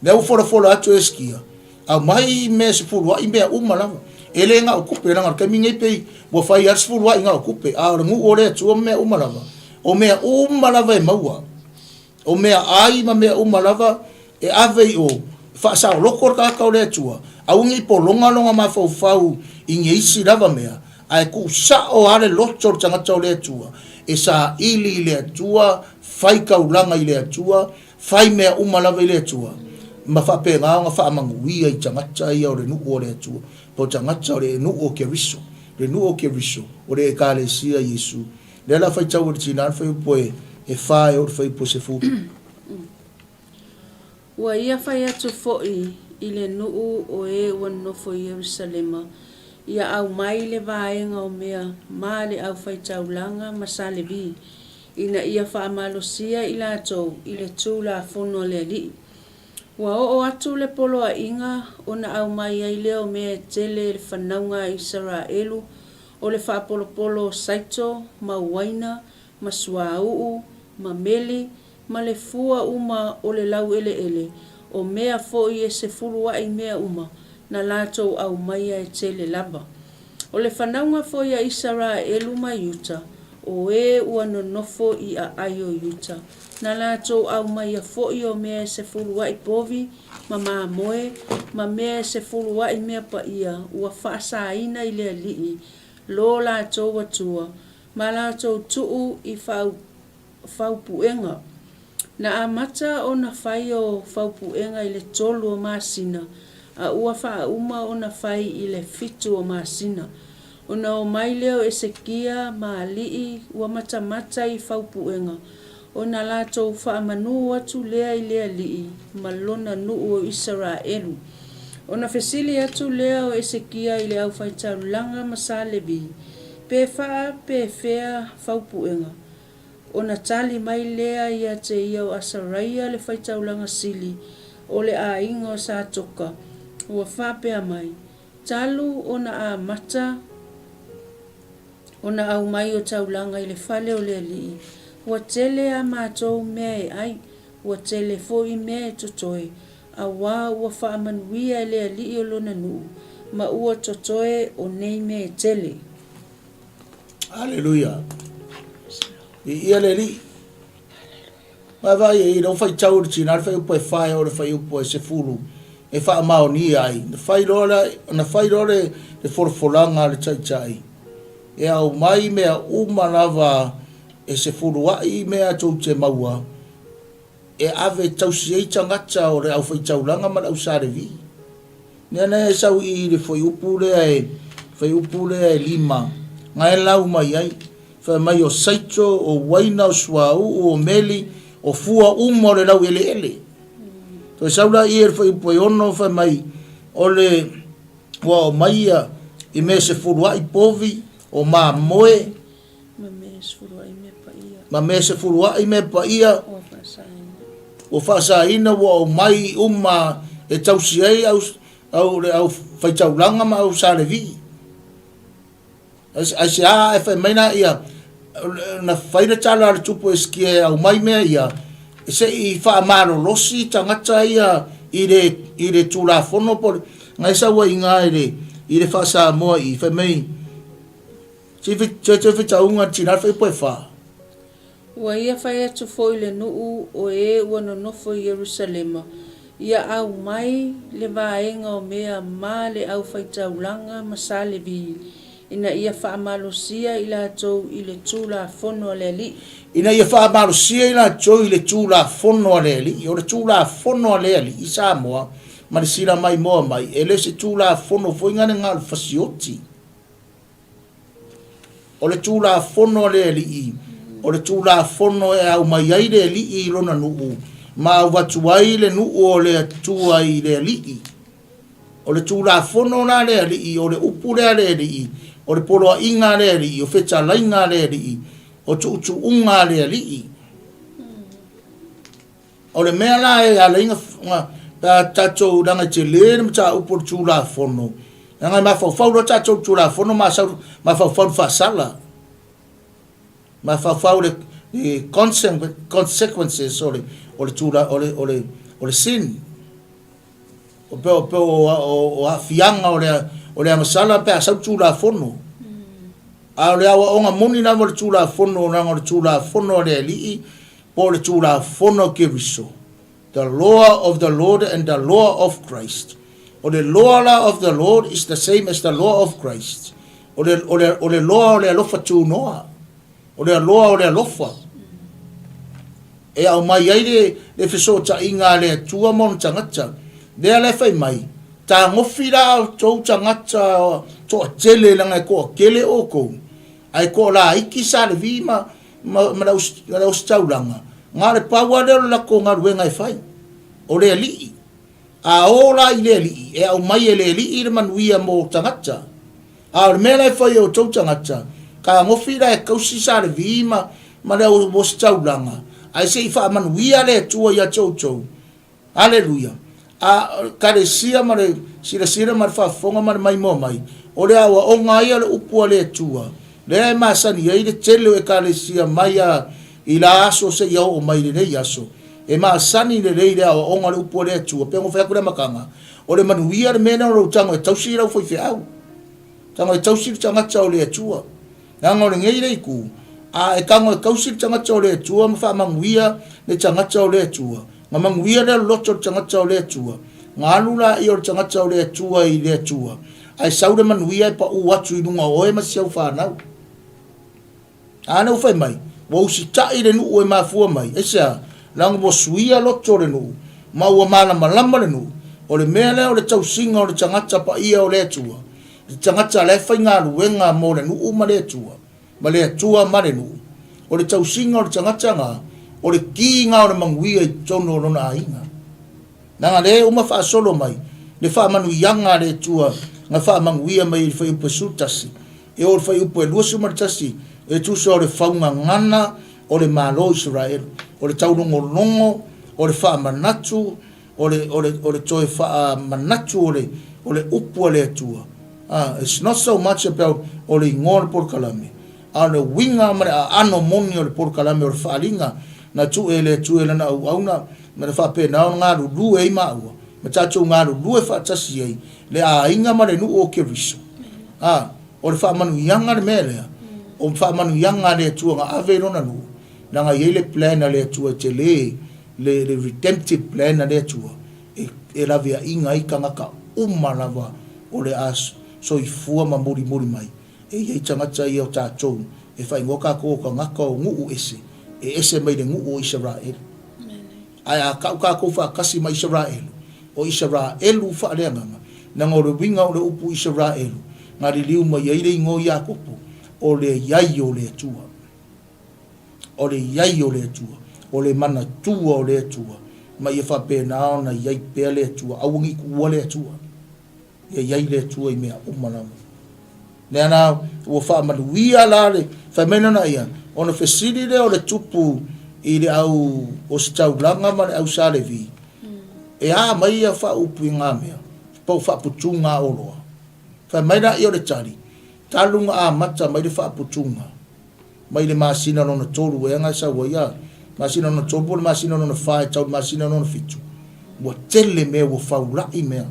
Lea ua folafola atu e Esikia, aumai mea sefuluai mea uma lava. E le na o tupe, leaga o le taimi nei pei ua fai lava le sefuluai na o tupe, a o le nuu o le Atua ma mea uma lava. O mea uma lava e maua. O mea ai ma mea uma lava e ave i o, e faasaoloko le tagata o le Atua, aua ne i pologa lona mafaufau i ni isi lava mea, ae tuu sao lava le loto o le tagata o le Atua, e saili i le Atua, fai taulaga i le Atua, fai mea uma lava i le Atua, ma faapena ona faamanuia i tagata ia o le nuu o le Atua, po o tagata o le nuu o Keriso, le nuu o Keriso, o le Ekalesia Iesu. Lea la faitau e le tina le fuaiupu e 4 e oo i le fuaiupu e 10. Ua ia fai atu foi i le nuu o e ua nonofo i Ierusalema, ia aumai le vaega o mea ma le aufaitaulaga ma sa Levi, ina ia faamalosia i latou i le Tulafono a le Alii. Ua oo atu le poloaiga ona aumai ai lea o mea e tele e le fanauga a Isaraelu O le faapolopolo o saito ma uaina ma suauu ma meli ma le fua uma o le laueleele, o mea foi e sefuluaʻi mea uma na latou aumaia e tele lava. O le fanauga foi a Isaraelu ma Iuta, o e ua nonofo i aai o Iuta, na latou aumaia foi o mea e sefuluaʻi povi ma mamoe, ma mea e sefuluaʻi mea paia ua faasaina i le Alii lo latou Atua, ma latou tuu i faupuega. Na amata ona fai o faupuega i le tolu o masina, a ua faauma ona fai i le fitu o masina. Ona omai lea o Esekia ma alii ua matamata i faupuega, ona latou faamanū atu lea i le Alii ma lona nuu o Isaraelu. Ona fesili atu lea o Esekia i le aufaitaulaga ma sa Levi, Pe faapefea faupuega? Ona tali mai lea ia te ia o Asaraia le faitaulaga sili o le aiga o Satoka, ua faapea mai, Talu ona amata ona aumai o taulaga i le fale o le Alii, ua tele a matou mea e ai, ua tele foi mea e totoe, auā ua faamanuia e le Alii o lona nuu, ma ua totoe o nei mea e tele. Aleluia. Viia le Alii. Vaavaai i ai, lau faitau i le tina, le fuaiupu e 4 e oo i le fuaiupu e 10 e faamaonia ai. Na fai loa le, na fai loa le, le folafolaga a le taitai, e aumai mea uma lava e sefuluai mea tou te maua, e ave e tausi ai tagata o le aufaitaulaga ma le au Sa Levi. Lea na e sau i le fuaiupu lea e fuaiupu lea e lima, na e lau mai ai, fai mai o saito, o uaina, o suauu, o meli, o fua uma o le laueleele. Toe sau la i le fuaiupu e ono, fai mai o le ua aumai ia i mea sefuluai povi, o mamoe, Ma mea sefuluai mea paia. Ma mea sefuluai mea paia. Ua faasaina. Ua faasaina ua aumai uma e tausi ai au, au, le au faitaulaga ma au Sa Levi. Aisea e fai mai la ia, na fai le tala a le tupu Esikia e aumai mea ia, se i faamalolosi tagata ia i le, i le Tulafono po o le, na e sau ai i ina i le, i le faa-Samoa i i, fai mai, se i toe fetauga le tina le fuaiupu e fa. Ua ia fai atu foi le nuu o e ua nonofo i Ierusalema, ia aumai le vaega o mea ma le aufaitaulaga ma sa Levi, ina ia faamalosia i latou i le Tulafono a le Alii. Ina ia faamalosia i latou i le Tulafono a le Alii. O le Tulafono a le Alii i Samoa ma le silamaimoa mai, e le o se Tulafono foi na o le fasioti. O le Tulafono a le Alii, o le Tulafono e aumai ai le Alii i lona nuu, ma auvatu ai le nuu o le Atua i le Alii. O le Tulafono la a le Alii, o le upu lea a le Alii, o le poloaiga a le Alii, o fetalaiga a le Alii, o tuutuuga a le Alii. O le mea la e ala ai na pe a tatou leaga e tele le mataupu o le Tulafono, leaga e mafaufau loa tatou i le Tulafono masau, mafaufau i le faasala, mafaufau i le consequences o le, o le tula, o le, o le, o le sin. O pe, o pe o, o, o aafiaga o le, o le agasala pe a sau le Tulafono. A o le aoaoga moni lava o le Tulafono, leaga o le Tulafono a le Alii, po o le Tulafono a Keriso, the law of the Lord and the law of Christ. O le law la of the Lord is the same as the law of Christ. O le, o le, o le law o le alofa tunoa. O le law o le alofa. E aumai ai le, le fesootaiga a le Atua ma ona tagata. Lea la e fai mai, tagofi la outou tagata toatele leaga e toatele outou, ae toalaiti sa Levi ma, ma, ma le ositaulaga, na o le pau lava lea o le latou galuega e fai, o le Alii. A o la i le Alii, e aumai e le Alii le manuia mo tagata. A o le mea la e fai e outou tagata, tagofi la e tausi sa Levi ma, ma le ositaulaga, ae se i faamanuia le Atua ia te outou. Aleluia! A Ekalesia ma le silasila ma le faafofoga ma le maimoa mai, o le aoaoga ai o le upu a le Atua, lea e masani ai le tele o Ekalesia mai a i la aso seia oo mai i lenei aso. E masani lelei le aoaoga o le upu a le Atua, pei ona fai atu le amataga, o le manuia le mea lea o lou tago e tausi i lau faifeau, tago e tausi le tagata o le Atua. Leaga o lenei le itu, a e tago e tausi le tagata o le Atua ma faamanuia le tagata o le Atua, na manuia lea loto o le tagata o le Atua, na alu laia o le tagata o le Atua i le Atua, ae sau le manuia e paʻu atu i luga o oe ma si au fanau. A lea ua fai mai, ua usitai le nuu e mafua mai, aisea? Leaga ua suia loto o le nuu, ma ua malamalama le nuu, o le mea lea o le tausiga o le tagata paia o le Atua, le tagata la e faigaluega mo le nuu ma le Atua, ma le Atua ma le nuu. O le tausiga o le tagata na, o le kiga o le manuia i totonu o lona aiga. Leaga lea e uma faasolo mai le faamanuiaga a le Atua na faamanuia mai i le fuaiupu e 11, e oo i le fuaiupu e 21, e tusa o le faugagana o le Malo o Isaraelu, o le taulogologo, o le faamanatu, o le, o le, o le toe faamanatu o le, o le upu a le Atua. Ah, it's not so much about o le igoa o le polokalame, a o le uiga ma le aano moni o le polokalame o le faaaliga na tuu e le Atua i Lana auauna, ma le faapena ona galulue ai maua, ma tatou galulue faatasi ai le aiga ma le nuu o Keriso. Ah, o le faamanuiaga le mea lea, o faamanuiaga a le Atua na ave i Lona nuu, leaga e i ai le plan a le Atua e tele, le, le redemptive plan a le Atua e, e laveaiga ai tagata uma lava o le a soifua ma mulimuli mai. E i ai tagata ia o tatou e faaigoa tatou o tagata o nuu ese, e ese mai le nuu o Isaraelu. Ae a kau kākou faatasi ma Isaraelu, o Isaraelu faaleagaga, leaga o le uiga o le upu Isaraelu, na liliu mai ai le igoa o Iakopo, o le iai o le Atua. O le iai o le Atua, o le manatua o le Atua, ma ia faapena ona iai pea le Atua, aua ne i tuua le Atua. Ia i ai le Atua i mea uma lava. Lea la ua faamanuia la le fai mai lana ia, ona fesili lea o le tupu i le au ositaulaga ma le au Sa Levi, e a mai ia faaupu i ngā mea, po o faaputuga oloa. Fai mai la ia o le tali, talu na amata mai le faaputuga, mai le masina lona tolu ea na sau ai a masina lona tolu po o le masina lona fa e tau le masina lona fitu, ua tele mea ua faula'i mea.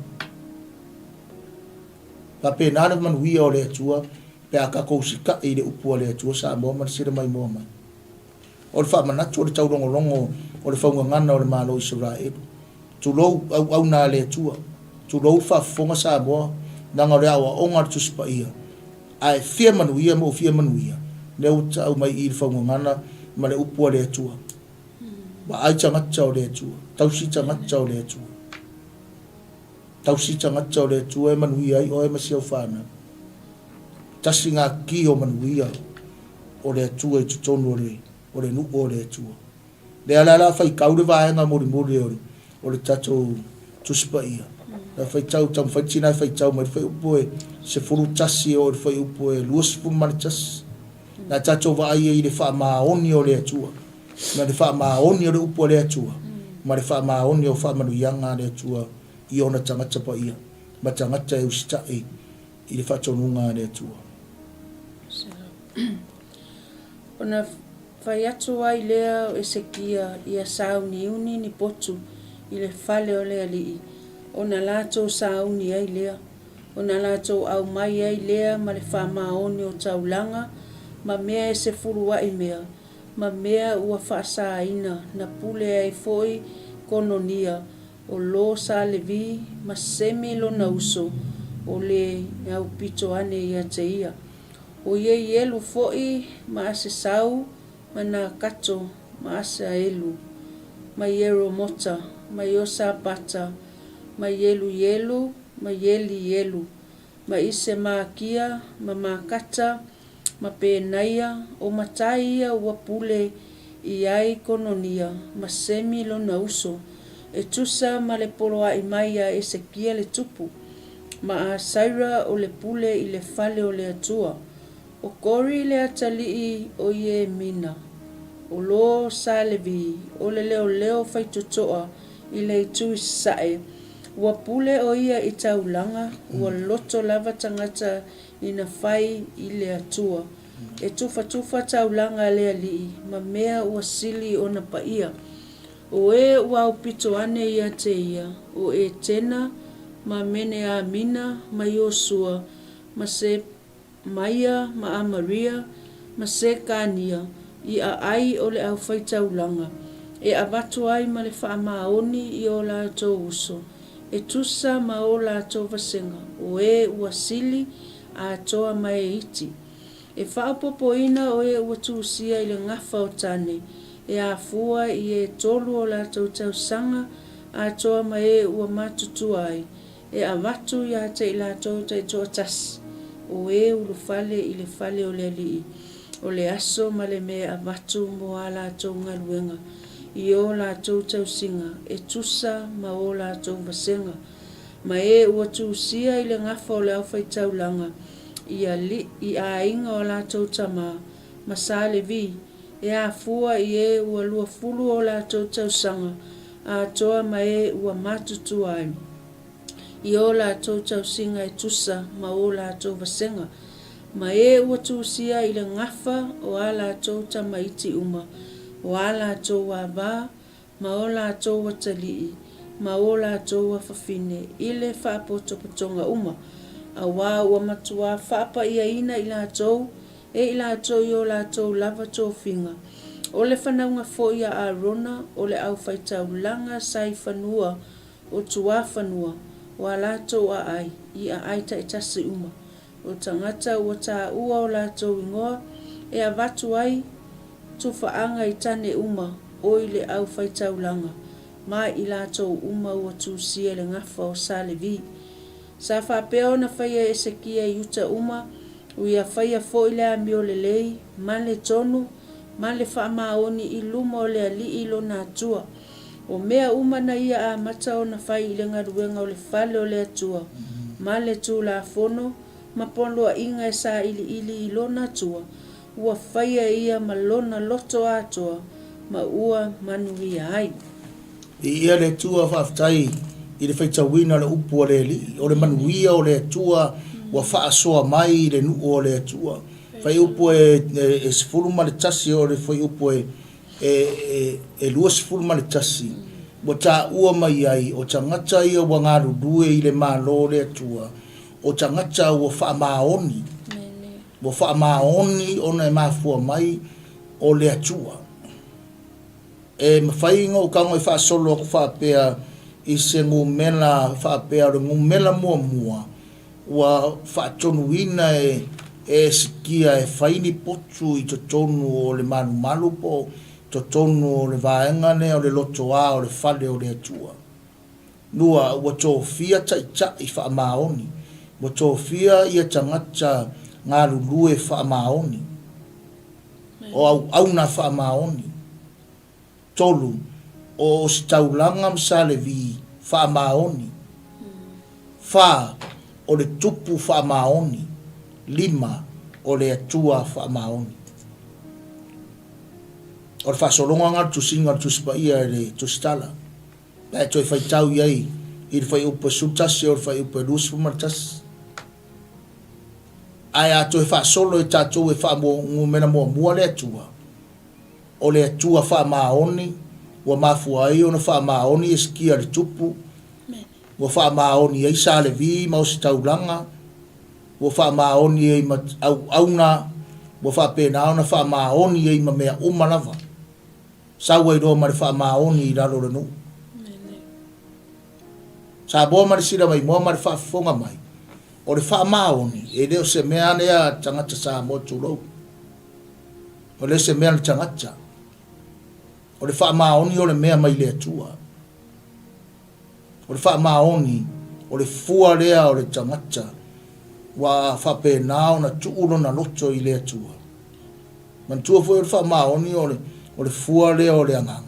Faapena le manuia o le Atua pe a tatou usita'i i le upu a le Atua Samoa ma le sila maimoa mai. O le faamanatu o le taulogologo o le faugagana o le Malo o Isaraelu. Tulou auauna a le Atua, tulou le faafofoga Samoa, leaga o le aoaoga a le Tusi Paia, A e fia manuia ma ou fia manuia, lea ua tau mai i i le faugagana ma le upu a le Atua. Vaai tagata o le Atua, tausi tagata o le Atua. Tausi tagata o le Atua e manuia ai oe ma si au fanau. Tasi ngā ki o manuia o le Atua i totonu o le, o le nuu o le Atua. Lea la la faitau le vaega mulimuli o le, o le tatou Tusi Paia. La faitau, taumafai tina e faitau mai le fuaiupu e 11 e oo i le fuaiupu e 21. Na tatou vaai ai i le faamaoni o le Atua, ma le faamaoni o le upu a le Atua, ma le faamaoni o faamanuiaga a le Atua i ona tagata paia, ma tagata e usitai i le faatonuga a le Atua. Ona Fai atu ai lea o Esekia ia sauniuni ni potu i le fale o le alii, ona latou sauni ai lea, ona latou aumai ai lea ma le faamaoni o taulaga ma mea e sefuluaʻi mea, ma mea ua faasaina na pule ai foi Kononia o lo sa Levi ma Semi lona uso, o le aupito ane ia te ia. O Ieielu foi ma Asesau ma Nakato ma Asaelu, ma Ieromota, ma Iosapata, ma Ieluielu, ma Ielielu, ma Isemakia, ma Makata, ma Penaia, o matai ia ua pule i ai Kononia ma Semi lona uso, e tusa ma le poloaʻi mai a Esekia le tupu. Ma Asaira o le pule i le fale o le Atua, o Kori le atalii o Iemina, o lo sa Levi, o le leoleo faitotoa i le itu i sasae, ua pule o ia i taulaga, ua loto lava tagata ina fai i le Atua, e tufatufa taulaga a le alii ma mea ua sili ona paia. O e ua aupito ane ia te ia, o Etena, ma Meneamina, ma Iosua, ma Semaia, ma Amaria, ma Sekania, i aai o le aufaitaulaga, e avatu ai ma le faamaoni i o latou uso, e tusa ma o latou vasega, o e ua sili atoa ma e iti. E faaopoopoina o e ua tusia i le gafa o tane, e afua i e tolu o latou tausaga atoa ma e ua matutua ai, e avatu ia te i latou taitoatasi, o e ulufale i le fale o le Alii, o le aso ma le mea e avatu mo a latou galuega i o latou tausiga e tusa ma o latou vasega, ma e ua tusia i le gafa o le aufaitaulaga i alii i aiga o latou tama, ma Sa Levi, e afua i e ua 20 o latou tausaga atoa ma e ua matutua ai i o latou tausiga e tusa ma o latou vasega, ma e ua tusia i le gafa o a latou tamaiti uma, o a latou ava, ma o latou atalii, ma o latou afafine i le faapotopotoga uma, auā ua matuā faapaiaina i latou e i latou i o latou lava tofiga. O le fanauga foi a Arona o le aufaitaulaga sa i fanua o tuafanua o a latou aai i aai taitasi uma, o tagata ua taua o latou igoa e avatu ai tufaaga i tane uma o i le aufaitaulaga. ma i latou uma ua tusia i le gafa o sa Levi. Sa faapea ona faia e Esekia i Iuta uma, ua ia faia foi le amio lelei, ma le tonu, ma le faamaoni i luma o le Alii lona Atua. O mea uma na ia amata ona fai i le galuega o le fale o le Atua, ma le Tulafono, ma poloaiga e sailiili i lona Atua, ua faia ia ma lona loto atoa, ma ua manuia ai. Viia le Atua, faafetai i le faitauina o le upu a le Alii, o le manuia o le Atua ua faasoa mai i le nuu o le Atua. Fuaiupu e 11 o le fuaiupu e 21, ua taua mai ai, o tagata ia ua galulue i le Malo o le Atua, o tagata ua faamaoni, ua faamaoni ona e mafua mai o le Atua. E mafai ona ou tago e faasolo atu faapea i se numera faapea o le numera muamua ua faatonuina e Esikia e fai ni potu i totonu o le malumalu po o totonu o le vaega lea o le lotoa o le fale o le Atua. Lua, ua tofia taitai faamaoni. Ua tofia ia tagata galulue faamaoni. O auauna faamaoni. Tolu, o Ositaulaga ma Salevi faamaoni. Fa, o le Tupu faamaoni. Lima, o le Atua faamaoni. O le faasologa lena o le tusiga o le Tusi Paia i le Tusitala. Pe a e toe faitau i ai i le fuaiupu e 11 o le fuaiupu e 21. Ae a toe faasolo e tatou e faanumera muamua le Atua, o le Atua faamaoni, ua mafua ai ona faamaoni Esikia le tupu, ua faamaoni ai Sa Levi ma Ositaulaga, ua faamaoni ai ma auauna, ua faapena ona faamaoni ai ma mea uma lava. Sau ai loa ma le faamaoni i lalo o le nuu. Samoa ma le sila maimoa ma le faafofoga mai, o le faamaoni e le o se mea lea a tagata Samoa tulou. O le se mea a le tagata. O le faamaoni o le mea mai le Atua. O le faamaoni o le fua lea o le tagata ua faapena ona tuu lona loto i le Atua. Manatua foi o le faamaoni o le, o le fua lea o le agaga.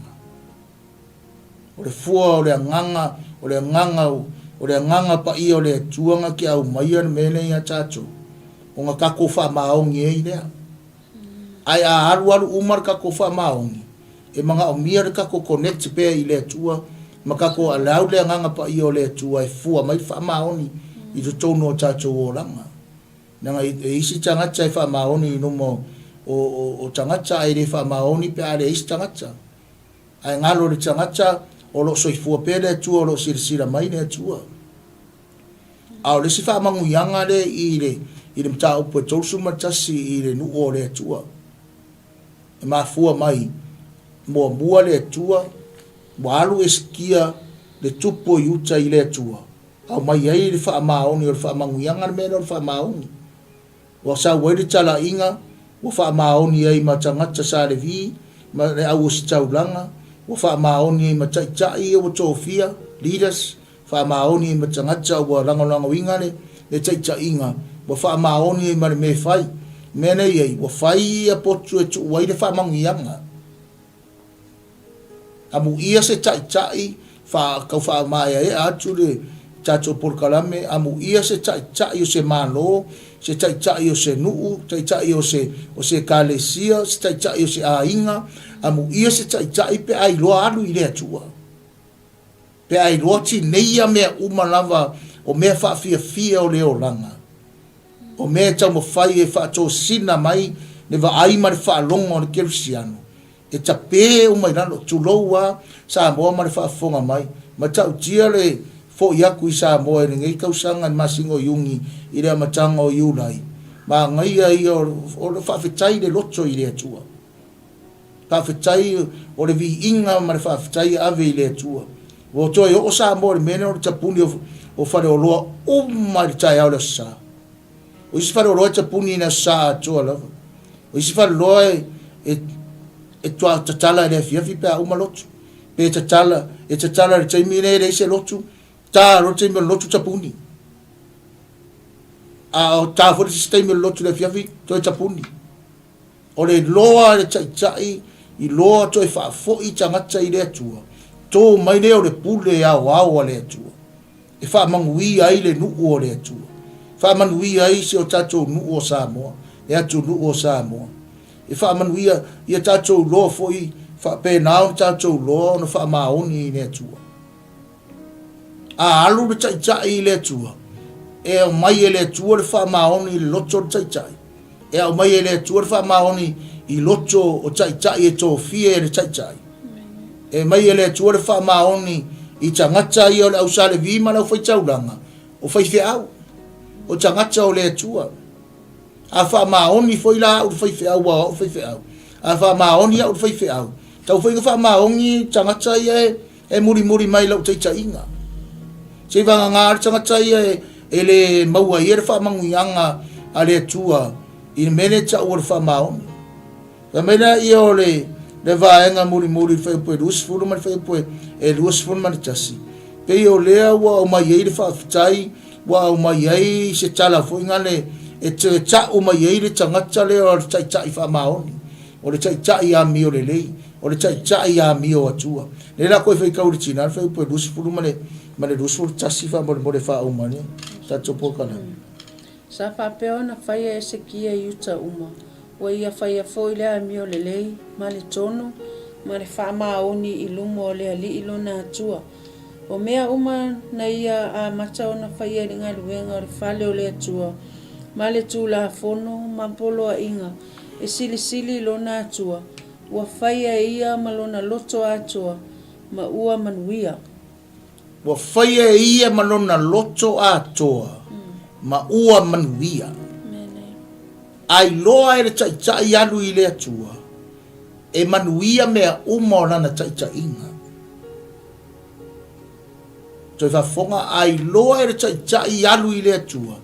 O le fua o le agaga, o le agaga, o le agaga paia o le Atua na te aumaia le mea lea ia tatou, ona tatou faamaoni ai lea. Ae a alualu uma le tatou faamaoni, e manaomia le tatou connect pea i le Atua ma tatou allow le agaga paia o le Atua e fua mai le faamaoni i totonu o tatou olaga. Leaga e isi tagata e faamaoni i luma o tagata ae le faamaoni pe a leai se tagata. Ae galo i le tagata o lo o soifua pea le Atua o lo o silasila mai le Atua. A o le isi faamanuiaga lea i le i le mataupu e 31 i le nuu o le Atua, e mafua mai muamua le Atua ua alu Esikia le tupu o Iuta i le Atua, aumai ai le faamaoni o le faamanuiaga le mea lea o le faamaoni. Ua sau ai le talaiga, ua faamaoni ai ma tagata sa Levi, ma le au ositaulaga, ua faamaoni ai ma taitai ia ua tofia, leaders, faamaoni ai ma tagata ua lagolagoina le le taitaiga, ua faamaoni ai ma le mea e fai. O mea nei ai, ua fai ia potu e tuu ai le faamanuiaga. Amuia se taitai, fa, tau faamaeaea atu le tatou polokalame, amuia se taitai o se Malo, se taitai o se nuu, taitai o se, o se ekalesia, se taitai o se aiga, amuia se taitai pe a iloa alu i le Atua. Pe a iloa tineia mea uma lava o mea faafiafia o le olaga. O mea e taumafai e faatosina mai le vaai ma le faalogo a le kerisiano, e tape uma i lalo, tulou a Samoa ma le faafofoga mai. Matautia le foi atu i Samoa i lenei tausaga i le masina o Iuni i le amataga o Iulai. Manaia ia o le faafetai i le loto i le Atua. Faafetai o le viiga ma le faafetai e ave i le Atua. Ua toe oo Samoa i le mea lea o le tapuni o faleoloa uma i le taeao o le Aso Sa. O isi faleoloa e tapuni i le Aso Sa atoa lava. O isi faleoloa e, e, e toa tatala i le afiafi pe a uma lotu. Pe tatala, e tatala i le taimi lea e leai se lotu, ta loa le taimi o le lotu tapuni. A o ta foi le isi taimi o le lotu i le afiafi, toe tapuni. O le iloa e le Taitai, iloa toe faafoi tagata i le Atua, to mai lea o le pule aoao a le Atua, e faamanuia ai le nuu o le Atua, faamanuia ai si o tatou nuu o Samoa, le atunuu o Samoa. E faamanuia ia tatou iloa foi faapena ona tatou iloa ona faamaoni i le Atua. A alu le Taitai i le Atua, e aumai e le Atua le faamaoni i le loto o le Taitai. E aumai e le Atua le faamaoni i loto o Taitai e tofia e le Taitai. E aumai e le Atua le faamaoni i tagata ia o le au Sa Levi ma le aufai-taulaga, o faifeau, o tagata o le Atua. A faamaoni foi la au le faifeau, aua o au le faifeau. A faamaoni au le faifeau, tau foi ina faamaoni tagata ia e E mulimuli mai lau taitaiga. Seivagana le tagata ia e le maua ai le faamanuiaga a le Atua i le mea lea e tau o le faamaoni. Fai mai laia o le vaega mulimuli i le fuaiupu e 20 ma le fuaiupu e 21, pei o lea ua aumai ai le faafetai, ua aumai ai se tala foi gale e toe tau mai ai le tagata lea o le taitai faamaoni, o le taitai amio lelei, O le taitai amio atua. Lea la koe faitau i le tina le fuaiupu e 20 ma le ma le 21 faamolemole faauma le tatou polokalame. Sa faapea ona faia e Esekia i uta uma, ua ia faia foi le amio lelei, ma le tonu, ma le faamaoni i luma o le Alii lona Atua. O mea uma na ia amata ona faia i le galuega o le fale o le Atua, ma le Tulafono ma poloaiga e silisili i lona Atua, Ua faia e ia ma lona loto atoa, ma ua manuia. Ua faia e ia ma lona loto atoa, ma ua manuia. A iloa e le taitai alu i le Atua, e manuia mea uma o lana taitaiga. Toe faafofoga, a iloa e le taitai alu i le Atua,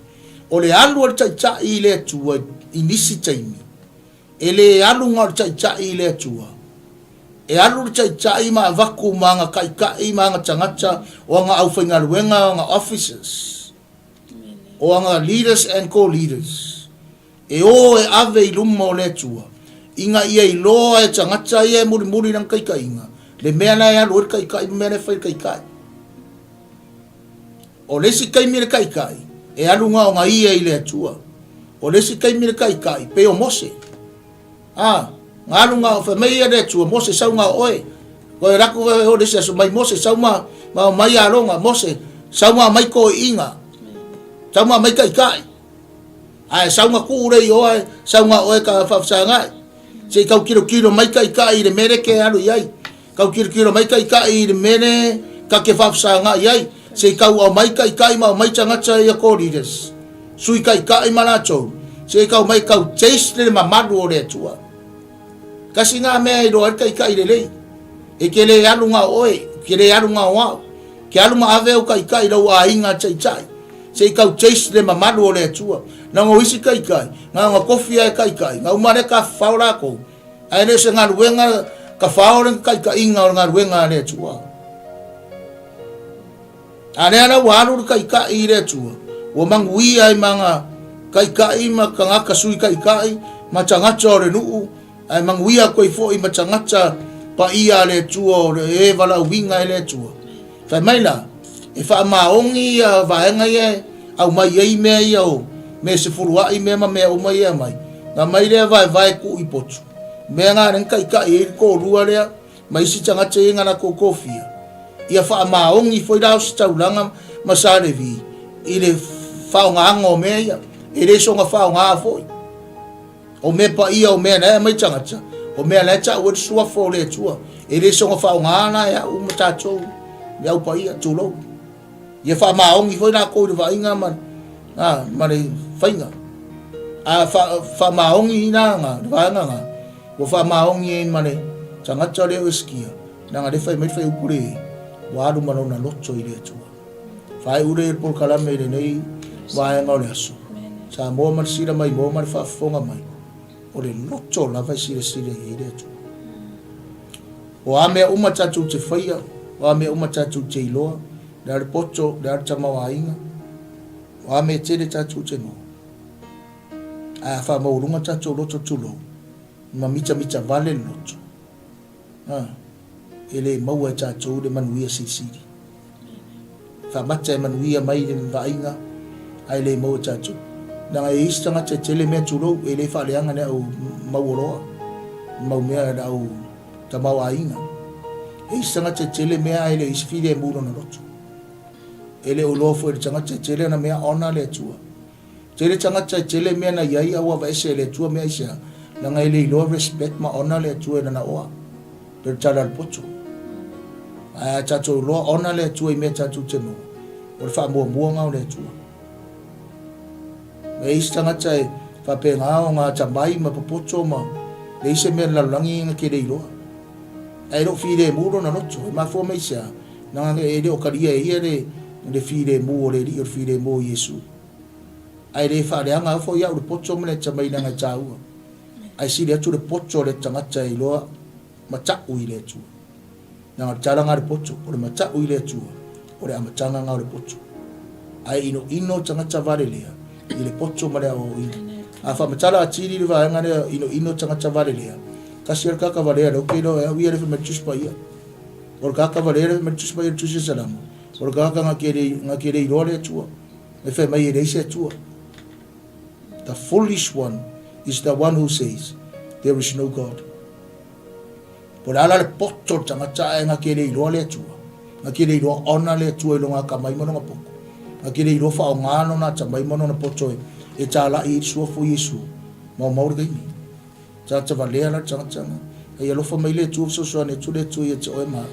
o le alu a le taitai i le Atua i nisi taimi, E le alu na o le taitai i le Atua. E alu le taitai ma avatu ma ana taitai ma ana tagata o ana aufaigaluega o ana officers, o ana leaders and co-leaders e o e ave i luma o le Atua ina ia iloa e tagata ia e mulimuli i lana taitaiga le mea la e alu ai le taitai ma mea la e fai le taitai. O le isi taimi le taitai, e alu na ona ia i le Atua. O le isi taimi le taitai, pei o Mose. A, na alu na o, fai mai ia le Atua, Mose sau na o oe. Koe laku vai o le isi aso mai Mose sau ma, ma o mai Arona, Mose, sau ma mai toeaiina. Sau ma mai taitai. Ae sau na tuu le i oe, sau na oe ka faafesagai. Se i tau tilotilo mai taitai i le mea lea e te alu i ai. Tau tilotilo mai taitai i le mea lea ta te faafesagai ai, se i tau aumai taitai ma aumai tagata ia co-leaders, sui taitai ma latou, se i tau mai tau taste le mamalu o le Atua. Tasi na mea e iloa ai le taitai lelei. E te le alu na o oe, e te le alu na o au. Ke alu ma ave au taitai lau aiga taitai. Se i tau taste le mamalu o le Atua. Na o isi taitai, na ona tofi lava e taitai, na uma lea tafafao latou. Ae le o se galuega tafao le taitaiga o le galuega a le Atua. A lea la ua alu le taitai i le Atua, ua manuia ai ma ana taitai ma tagata sui taitai ma tagata o le nuu, ae manuia atu ai foi ma tagata paia a le Atua o le e valaauina e le Atua. Fai mai la, e faamaoni ia vaega ia e aumai ai mea ia o mea sefuluai mea ma mea uma ia e aumai. Na aumai lea vaevae tuu i potu. Mea na lea na taitai ai le toalua lea ma isi tagata ia na latou tofia. Ia faamaoni foi la Ositaulaga ma Sa Levi i le faaaogaina o mea ia. E le soona faaaoga foi. O mea paia, o mea la e aumai tagata, o mea la e tau ai le suafa o le Atua. E le soona faaaoga la e au ma tatou le au paia, tulou. Ia faamaoni foi latou i le vaaiga ma, a, ma le faiga. A fa, faamaoni la nga, le vaega nga, ua faamaoni ai ma le tagata lea o Esikia, leaga lea fai mai le fuaiupu le, ua alu ma lona loto i le Atua. Faaiu lea i le polokalame i lenei vaega o le aso. Samoa ma le sila maimoa ma le faafofoga mai, o le loto lava e silasila i ai le Atua. O a mea uma tatou te faia, o a mea uma tatou te iloa, le a le poto, le a le tamaoaiga, o a mea tele tatou te maua. Ae a faamaualuga tatou loto tulou, ma mitamita vale le loto, a, e le maua e tatou le manuia silisili. Faamata e manuia mai le vaaiga ae le maua e tatou. Leaga e i ai isi tagata e tele mea tulou, e le faaleaga le au mauoloa, mau mea le au tamaoaiga. E i ai isi tagata e tele mea ae le o i ai se filemu i lona loto. E le o iloa foi e le tagata e tele ana mea ona le Atua. Tele tagata e tele mea na i ai a ua aveese e le Atua mea aisea? Leaga e le iloa respect ma honour le Atua e lana oa. Pei o le tala a le poto. Ae a tatou iloa honour le Atua i mea tatou te maua, o le faamuamua na o le Atua. E i ai isi tagata e faapena ona atamai ma popoto ma leai se mea i le lalolagi na te le iloa. Ae le o filemu lona loto. E mafua mai i se a? Leaga e le o talia e ia le filemu o le Alii o le filemu o Iesu. Ae le faaleaga au foi au le poto ma le atamai leaga e taua. Ae sili atu le poto o le tagata e iloa mata'u i le Atua. Leaga o le tala na a le poto, o le mata'u i le Atua, o le amataga na o le poto. Ae inoino tagata valelea i le poto ma le aoaoina. A faamatala atili le vaega lea inoino tagata valelea, tasi lava le tagata valea lea ou te iloa e au ia le fai mai le Tusi Paia. O le tagata valea lea fai mai le Tusi Paia le Tusi a Salamo, o le tagata na te le iloa le Atua. E fai mai e leai se Atua. The foolish one is the one who says, There is no God. Po o le a la le poto o le tagata ae na te le iloa le Atua, na te le iloa ona le Atua i lona atamai ma lona poto, na te le iloa faaaoga lona atamai ma lona poto e talai ai le suafa o Iesu, maumau le taimi. Tagata valea la le tagata na. Ai alofa mai le Atua fesoasoani atu le Atua ia te oe ma au.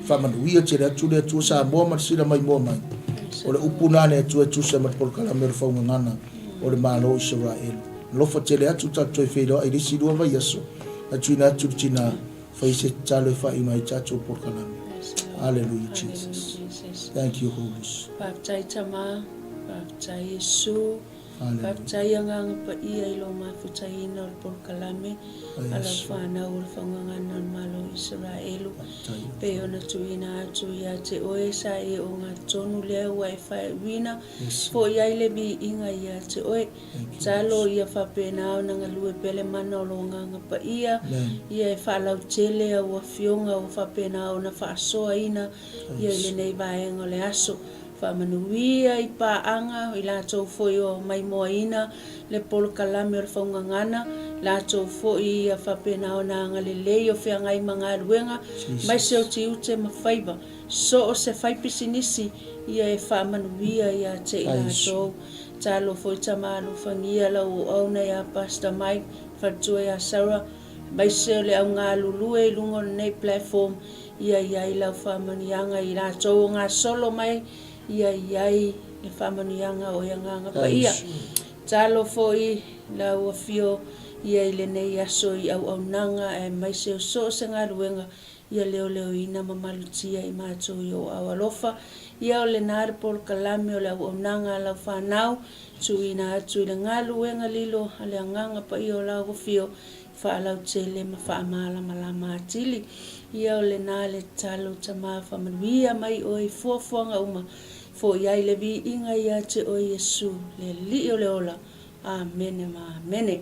Faamanuia tele atu le Atua Samoa ma le sila maimoa mai. O le upu na a le Atua e tusa ma le polokalame o le faugagana o le Malo o Isaraelu. Alofa tele atu tatou toe feiloai i le isi lua vaiaso a tuuina atu le tina fai se tatalo e faaiu ai tatou polokalame. Hallelujah Jesus. Thank you Holy Spirit. Faafetai Tama, faafetai Iesu. Faafetai Agaga Paia i lou mafutaina o le polokalame a lau fanau o le Faugagana o le Malo o Isaraelu, pei ona tuuina atu ia te oe sa e ogatotonu lea ua e faaiuina foi ai le viiga ia te oe. Talo ia faapena ona galue pea le mana o lou Agaga Paia ia e faalautele au afioga ua faapena ona faasoaina ia i lenei vaega o le aso. Faamanuia i paaga, i latou foi o maimoaina le polokalame o le faugagana, latou foi ia faapena ona agalelei o feagai ma galuega, maise o tiute ma faiva, so o se faipisinisi ia e faamanuia ia te i latou. Talo foi tama alofagia lau auauna ia Pastor Mike, faletua ia Sarah, maise o le au galulue i luga o lenei platform, Ia i ai lau faamanuiaga i latou o gasolo mai, ia i ai le faamanuiaga o e Agaga Paia. Talo foi lau afio ia i lenei aso i auaunaga aemaise o so o se galuega ia leoleoina ma malutia i matou i ou ao alofa. Ia o lena le polokalame o le auaunaga a lau fanau, tuuina atu i le galuega lilo a le Agaga Paia o lau afio Faalautele ma faamalamalama atili. Ia o lena le tatalo Tama faamanuia mai oe i fuafuaga uma foi ai le viiga ia te oe Iesu le Alii o le ola. Amene ma amene.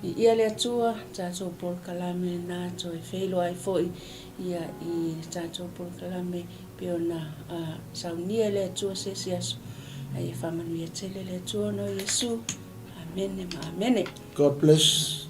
Viia le Atua, tatou polokalame lena toe feiloai foi ia i le tatou polokalame pei ona saunia e le Atua se isi aso. A ia faamanuia tele le Atua ona o Iesu. Amene ma amene. God bless.